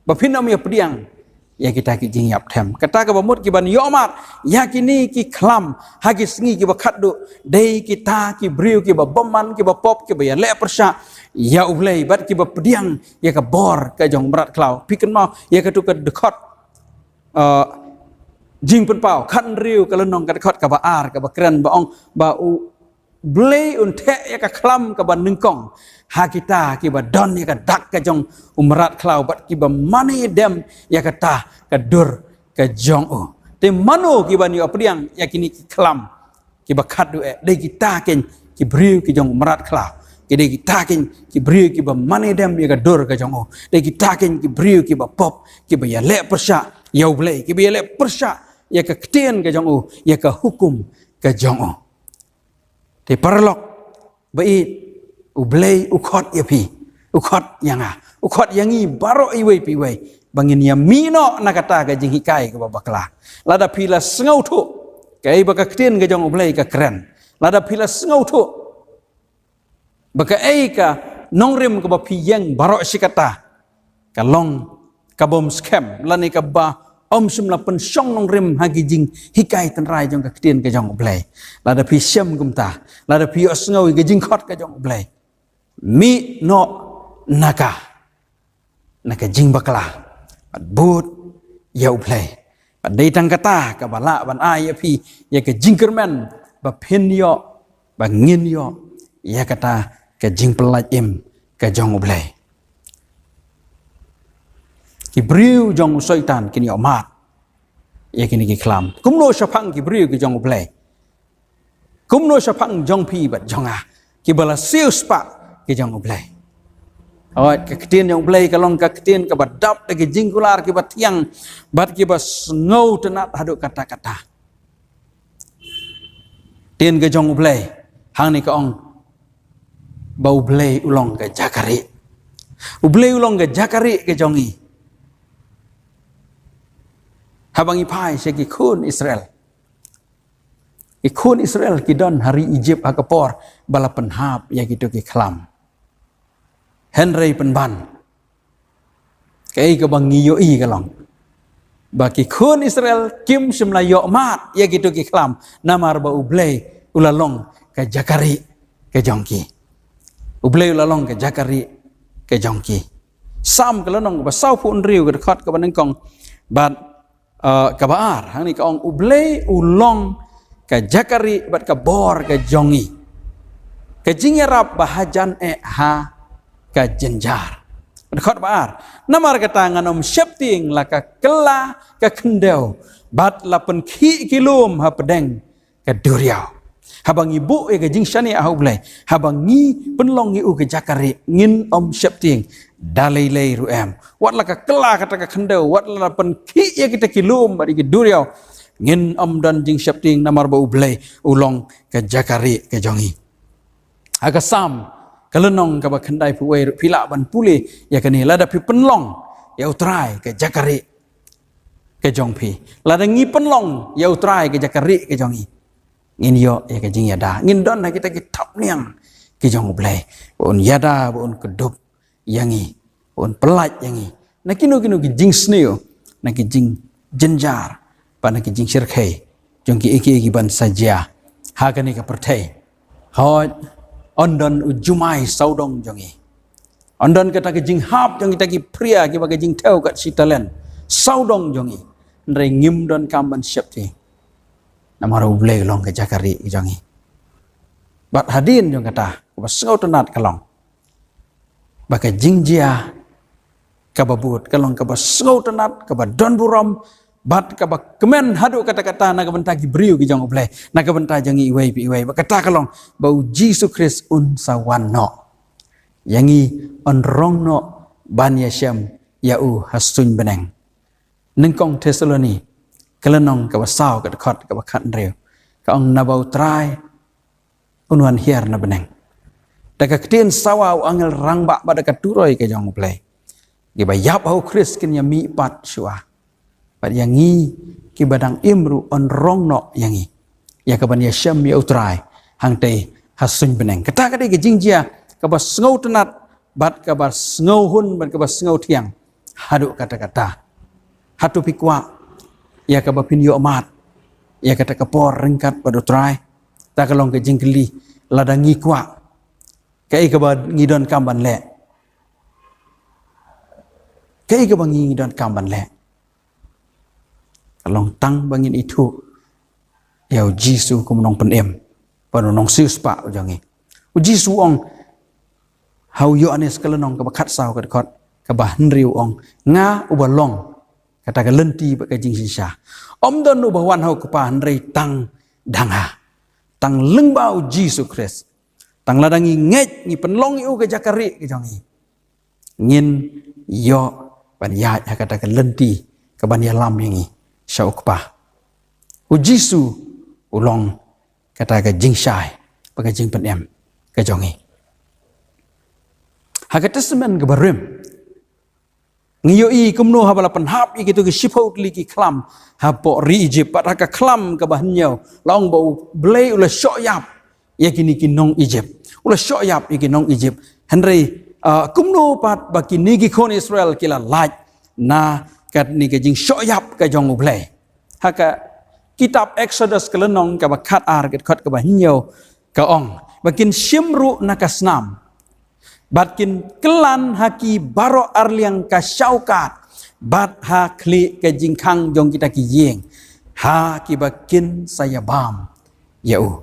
ba phin ym ïa pdiang ïa kita ki jingïap them. Kata kaba mut kiban ïohmad ïa kine ki khlam ha ki sngi kiba khatduh dei kita ki briew kiba bymman, kiba pop, kiba ïaleh pyrshah ïa U Blei bad kiba pdiang ïa ka bor ka jong u mrad khlaw. Phi kynmaw ïa katu ka dkhot, uh, Jingpynpaw khathynriew ka lynnong, ka dkhot kaba ar, kaba kren ba ong ba U Blei un theh ïa ka khlam kaba nyngkong ha kita kiba don ïa ka dak ka jong u mrad khlaw bad kiba mane dem ïa kata ka dur ka jong u. Te mano kiban ïoh pdiang ïa kine ki khlam kiba khatduh eh? Dei kita kein ki briew ki jong u mrad khlaw. Ki dei kita kein ki briew kiba mane dem ïa ka dur ka jong u. Dei kita kein ki briew kiba pop, kiba ïaleh pyrshah ïa U Blei, kiba ïaleh pyrshah ïa ka ktien ka jong u, ïa ka hukum ka jong u. Te paralok ba ïeit, U Blei u khot ïa phi, u khot ïa nga, u khot ïa ngi baroh iwei pa iwei ba ngin ïa mih noh na kata ka jinghikai kaba bakla. Lada phi la sngewthuh kaei ba ka ktien ka jong U Blei ka kren, lada phi la sngewthuh ba kaei ka nongrim kaba phi ïeng baroh shi katta ka long kabym skhem, lane kaba ym shym la pynshong nongrim ha ki jinghikai tynrai jong ka ktien ka jong U Blei, lada phi shem kumta, lada phi ïohsngew ïa ka jingkhot ka jong U Blei, mih noh na ka, na ka jingbakla, bad bud ïa U Blei. Bad dei tang kata kaba lah ban ai ïa phi ïa ka jingkyrmen ba phin ïoh, ba ngin ïoh ïa kata ka jingpyllait im ka jong U Blei. Ki briew jong u Soitan kin ïohmad ïa kine ki khlam. Kumno shaphang ki briew ki jong U Blei? Kumno shaphang jong phi bad jong nga kiba la siewspah ki jong U Blei? Hooid, ka ktien jong U Blei ka long ka ktien kaba dap da ki jingkular kiba thiang bad kiba sngewtynnat haduh katta katta. Hadien ka jong U Blei, hangne ka ong ba U Blei u long ka jaka rieh. U Blei u long ka jaka rieh ka jong ngi. Haba ngi phai sha ki khun Israel, ki khun Israel ki don ha ri Egypt ha ka por ba la pynhap ïa kito ki khlam. Hynrei pynban, kaei kaba ngi ïohi ka long ba ki khun Israel kim shym la ïoh mad ïa kito ki khlam, namar ba U Blei u la long ka jaka rieh ka jong ki. U Blei u la long ka jaka rieh ka jong ki. Salm ka lynnong kaba sawphew hynriew, ka dkhot kaba nyngkong bad, eh, kaba ar, hangne ka ong: U Blei u long ka jaka rieh bad ka bor ka jong ngi, ka jingïarap ba hajan eh ha ka jynjar. Dkhot ba ar: Namar kata ngan ym sheptieng, la ka kylla ka khyndew, bad la pynkhih ki lum hapdeng ka duriaw. Haba ngi buh ïa ka jingshaniah ha U Blei, haba ngi pynlong ïa u ka jaka rieh, ngin ym sheptieng da lei lei ruh em. Wat la ka kylla kata ka khyndew, wat la pynkhih ïa kita ki lum bad ïa ki duriaw, ngin ym don jingsheptieng, namar ba U Blei u long ka jaka rieh ka jong ngi. Ha ka Salm ka lynnong kaba khyndaiphew wei ruh phi lah ban pule ïa kane: Lada phi pynlong ïa U Trai ka jaka rieh ka jong phi, lada ngi pynlong ïa U Trai ka jaka rieh ka jong ngi, ngin ïoh ïa ka jingïada, ngin don ha kita ki thapniang ki jong U Blei, ba un ïada, ba un kdup ïa ngi, ba un pyllait ïa ngi na kino kino ki jingsniew, na ki jingjynjar, bad na ki jingshyrkhei jong kiei kiei kiban sa jia ha kane ka pyrthei. Hooid, yn don u jumai sawdong jong ngi. Yn don kata ka jinghap jong kita ki phria kiba ka jingthew kat shi talent sawdong jong ngi. Hynrei ngim donkam ban sheptieng, namar U Blei u long ka jaka rieh jong ngi. Bad hadien jong kata, kaba sngewtynnat ka long ba ka jingjia kaba bud ka long kaba sngewtynnat, kaba don burom, bad kaba kmen haduh katta katta na ka bynta ki briew ki jong U Blei, na ka bynta jong ngi iwei pa iwei. Bad kata ka long ba U Jisu Khrist un sa wan noh ïa ngi, yn rong noh ban ïashem ïa u ha suiñ bneng. Nyngkong Thessaloni ka lynnong kaba saw, ka dkhot kaba khathynriew, ka ong: Naba U Trai un wan hiar na bneng da ka ktien sawa u angel rangbah bad da ka turoi ka jong U Blei. Kiba ïap ha U Khrist kin ïamih pat shuwa, bad ïa ngi kiba dang im ruh yn rong noh ïa ngi, ïa kaban ïashem ïa U Trai hangtei ha suiñ bneng. Kata ka dei ka jingjia kaba sngewtynnat bad kaba sngewhun bad kaba sngewthiang haduh katta katta. Hato phi kwah ïa kaba phin ïoh mad ïa kata ka por ryngkat bad U Trai? Ta ka long ka jingkylli. Lada ngi kwah, kaei kaba ngi donkam ban leh? Kaei kaba ngi donkam ban leh? Ka long tang ba ngin ithuh ïa U Jisu kum u nongpynim bad u nongsiewspah u jong ngi. U Jisu u ong ha u Ïoannis ka lynnong kaba khatsaw, ka dkhot kaba hynriew, u ong: Nga uba long kata ka lynti bad ka jingshisha. Ym don uba wan ha U Kpa hynrei tang da nga. Tang lyngba U Jisu Khrist, tang lada ngi ngeit, ngi pynlong ïa u ka jaka rieh ka jong ngi, ngin ïoh ban ïaid ha kata ka lynti kaban ïalam ïa ngi sha U Kpa. U Jisu u long kata ka jingshai bad ka jingpynim ka jong ngi. Ha ka Testament kaba rim, ngi ïohi kumno haba la pynhap ïa kito ki shiphew tylli ki khlam hapoh ri Egypt, bad ha ka khlam kaba hynñiew la ong ba U Blei u la shoh ïap ïa kine ki nong Egypt. U la shoh ïap ïa ki nong Egypt. Hynrei, ah, kumno pat ba kine ki khun Israel ki la lait na kane ka jingshoh ïap ka jong U Blei? Ha ka kitab Exodus ka lynnong kaba khatar, ka dkhot kaba hynñiew, ka ong ba kin shim ruh na ka snam, bad kin kyllan ha ki baroh arliang ka shawkat, bad ha khlieh ka jingkhang jong kita ki ïing, ha kiba kin sa ïabam ïa u.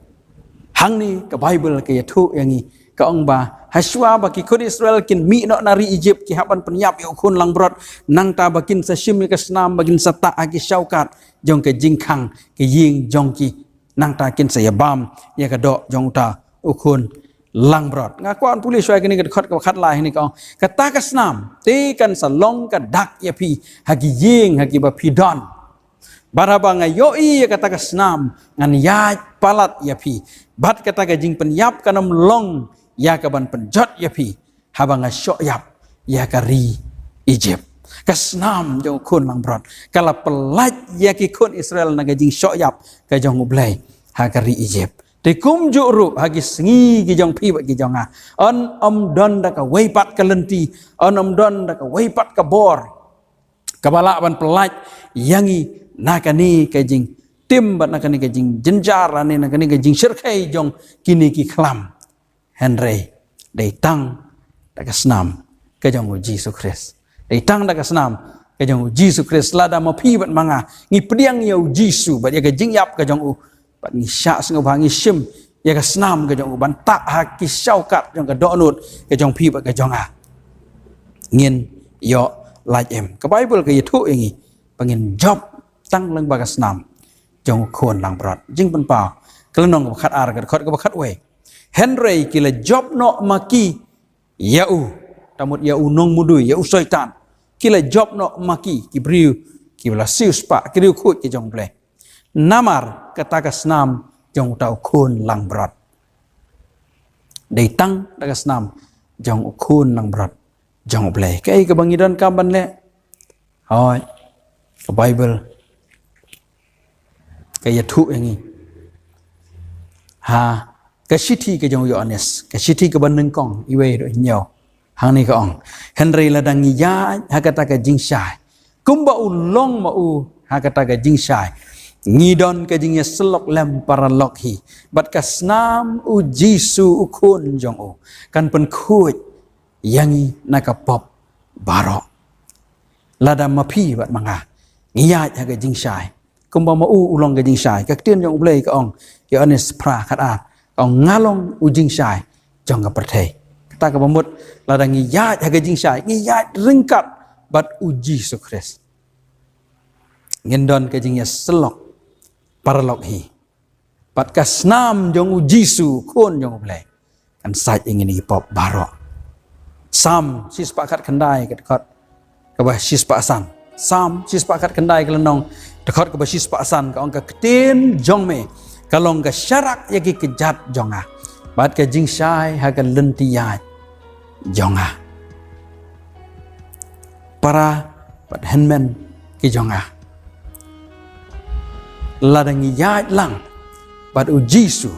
Hangne ka Baibl ka ïathuh ïa ngi, ka ong ba hashuwa ba ki khun Israel kin mih noh na ri Egypt, ki hap ban pynïap ïa u khun langbrot, nangta ba kin sa shim ïa ka snam, ba kin sa tah ha ki shawkat jong ka jingkhang ka ïing jong ki, nangta kin sa ïabam ïa ka doh jong uta u khun langbrot. Nga kwah ban pule shuwa ïa kane ka dkhot kaba khatlai, hangne ka ong: Kata ka snam te kan sa long ka dak ïa phi ha ki ïing ha kiba phi don. Bad haba nga ïohi ïa kata ka snam, ngan ïaid palat ïa phi. Bad kata ka jingpynïap kan ym long ïa kaban pynjot ïa phi, haba nga shoh ïap ïa ka ri Egypt. Ka snam jong u khun langbrot ka la pyllait ïa ki khun Israel na ka jingshoh ïap ka jong U Blei ha ka ri Egypt. Te kumjuh ruh ha ki sngi ki jong phi bad ki jong nga, yn ym don da kawei pat ka lynti, yn ym don da kawei pat ka bor kaba lah ban pyllait ïa ngi na kane ka jingtim bad na kane ka jingjynjar, lane na kane ka jingshyrkhei jong kine ki khlam. Hynrei dei tang da ka snam ka jong U Jisu Khrist. Dei tang da ka snam ka jong U Jisu Khrist. Lada ma phi bad ma nga ngi pdiang ïa U Jisu bad ïa ka jingïap ka jong u, bad ngi shah sngewbha, ngi shim ïa ka snam ka jong u ban tah ha ki shawkat jong ka dohnud ka jong phi bad ka jong nga, ngin ïoh lait em? Ka Baibl ka ïathuh ïa ngi ba ngin jop tang lyngba ka snam jong u khun langbrot. Jingpynpaw, ka lynnong kaba khatar, ka dkhot kaba khatwei: Hynrei ki la jop noh ma ki ïa u, ta mut ïa u nongmudui, ïa u Soitan. Ki la jop noh ma ki, ki briew kiba la siewspah, ki riewkhuid ki jong U Blei, namar kata ka snam jong uta u khun langbrot. Dei tang da ka snam jong u khun langbrot jong U Blei. Kaei kaba ngi donkam ban leh? Hooid, ka Baibl ka ïathuh ïa ngi ha ka shithi ka jong u Ïoannis, ka shithi kaba nyngkong, iwei haduh hynñiew. Hangne ka ong: Hynrei lada ngi ïaid ha kata ka jingshai, kumba u long ma u ha kata ka jingshai, ngi don ka jingïasyllok lem paralok hi, bad ka snam U Jisu u khun jong u kan pynkhuid ïa ngi na ka pop baroh. Lada ma phi bad ma nga ngi ïaid ha ka jingshai, kumba ma u u long ka jingshai. Ka ktien jong U Blei ka ong, Ïoannis phra khatar, ka ong: Nga long u jingshai jong ka pyrthei. Kata kaba mut, lada ngi ïaid ha ka jingshai, ngi ïaid ryngkat bad U Jisu Khrist, ngin don ka jingïasyllok paralok hi. Bad ka snam jong U Jisu, u khun jong U Blei, kan sait ïa ngi na ki pop baroh. Salm shispah khatkhyndai, ka dkhot kaba shispah san. Salm shispah khatkhyndai, ka lynnong, dkhot kaba shispah san, ka ong: Ka ktien jong me ka long ka sharak ïa ki kjat jong nga, bad ka jingshai ha ka lynti ïaid jong nga. Para bad hynmen ki jong nga, lada ngi ïaid lang bad U Jisu,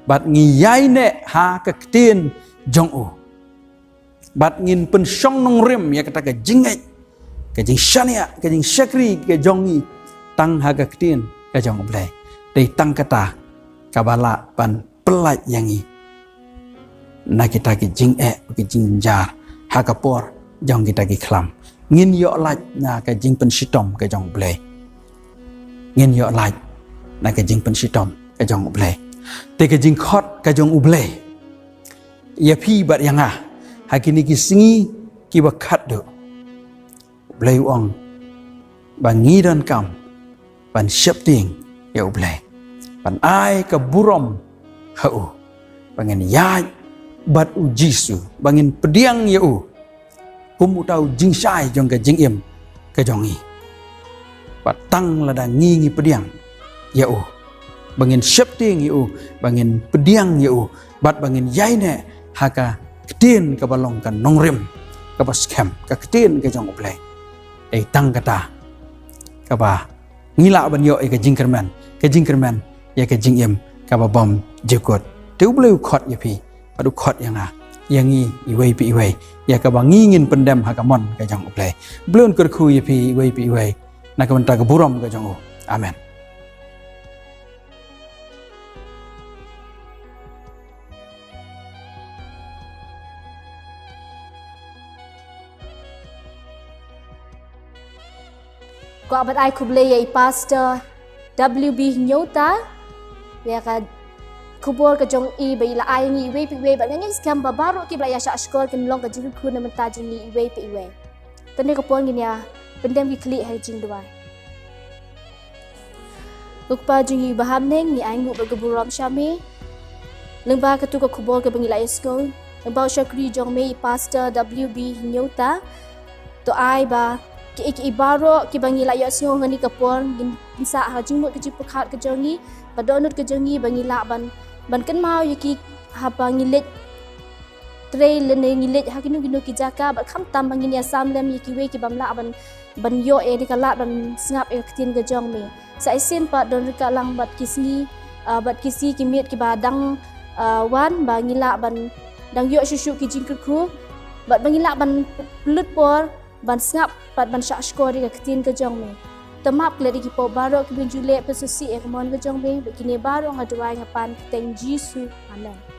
bad ngi ïaineh ha ka ktien jong u, bad ngin pynshong nongrim ïa kata ka jingngeit, ka jingshaniah, ka jingshakri ka jong ngi tang ha ka ktien ka jong U Blei, dei tang kata kaba lah ban pyllait ïa ngi na kita ki jingeh, ki jingjynjar ha ka por jong kita ki khlam. Ngin ïoh lait na ka jingpynshitom ka jong U Blei. Ngin ïoh lait na ka jingpynshitom ka jong U Blei. Te ka jingkhot ka jong U Blei ïa phi bad ïa nga ha kine ki sngi kiba khatduh, U Blei u ong ba ngi donkam ban sheptieng ïa U Blei, ban ai ka burom ha u, ba ngin ïaid bad U Jisu, ba ngin pdiang ïa u kum uta u jingshai jong ka jingim ka jong ngi. Bad tang lada ngi ngi pdiang ïa u, ba ngin sheptieng ïa u, ba ngin pdiang ïa u, bad ba ngin ïaineh ha ka ktien kaba long ka nongrim kaba skhem, ka ktien ka jong U Blei, dei tang kata kaba ngi lah ban ïoh ïa ka jingkyrmen, ka jingkyrmen ïa ka jingim kaba bymjukut. Te U Blei u khot ïa phi bad u khot ïa nga, ïa ngi iwei pa iwei, ïa kaba ngi ngin pyndem ha ka mon ka jong U Blei. U Blei un kyrkhu ïa phi iwei pa iwei na ka bynta ka burom ka jong u. Amen. Kwah ban ai khublei ïa i Pastor W B Hynñiewta ïa ka khubor ka jong i ba i la ai ngi iwei pa iwei, bad nga ngeit skhem ba baroh kiba la ïa shah shkor kin long ka jingkyrkhu na bynta jong ngi iwei pa iwei. Te ha kane ka por ngin ïa pyndem ki khlieh ha ka jingduwai. Ko Kpa jong ngi uba ha bneng, ngi ainguh bad ka burom sha me lyngba katu ka khubor kaba ngi la ïohsngew lyngba u shakri jong me i Pastor W B Hynñiewta. To ai ba ki, ki baroh kiba ngi la ïohsngew ha kane ka por, ngin pynsah ha jingmut ka jingpyrkhat ka jong ngi, ba dohnud ka jong ngi ba ngi lah ban, ban kynmaw ïa ki haba ngi leit trei lane ngi leit ha kino kino ki jaka, bad khamtam ba ngin ïa sam lem ïa kiwei ki bym lah ban, ban ïoh ïa kane ka lad ban sngap ïa ka ktien ka jong me. Sa shisien pat don ryngkat lang bad ki sngi, ah, bad ki sngi ki miet kiba dang, ah, wan, ba ngi lah ban dang ïoh shuh shuh ki jingkyrkhu, bad ba ngi lah ban pynlut por ban sngap bad ban shahshkor ïa ka ktien ka jong me. To map klet ïa ki pop baroh kiba ngin ju leh, pynsngewsih ïa ka mon ka jong me. Bad kine baroh nga duwai nga pan ha ka kyrteng Jisu. Amen.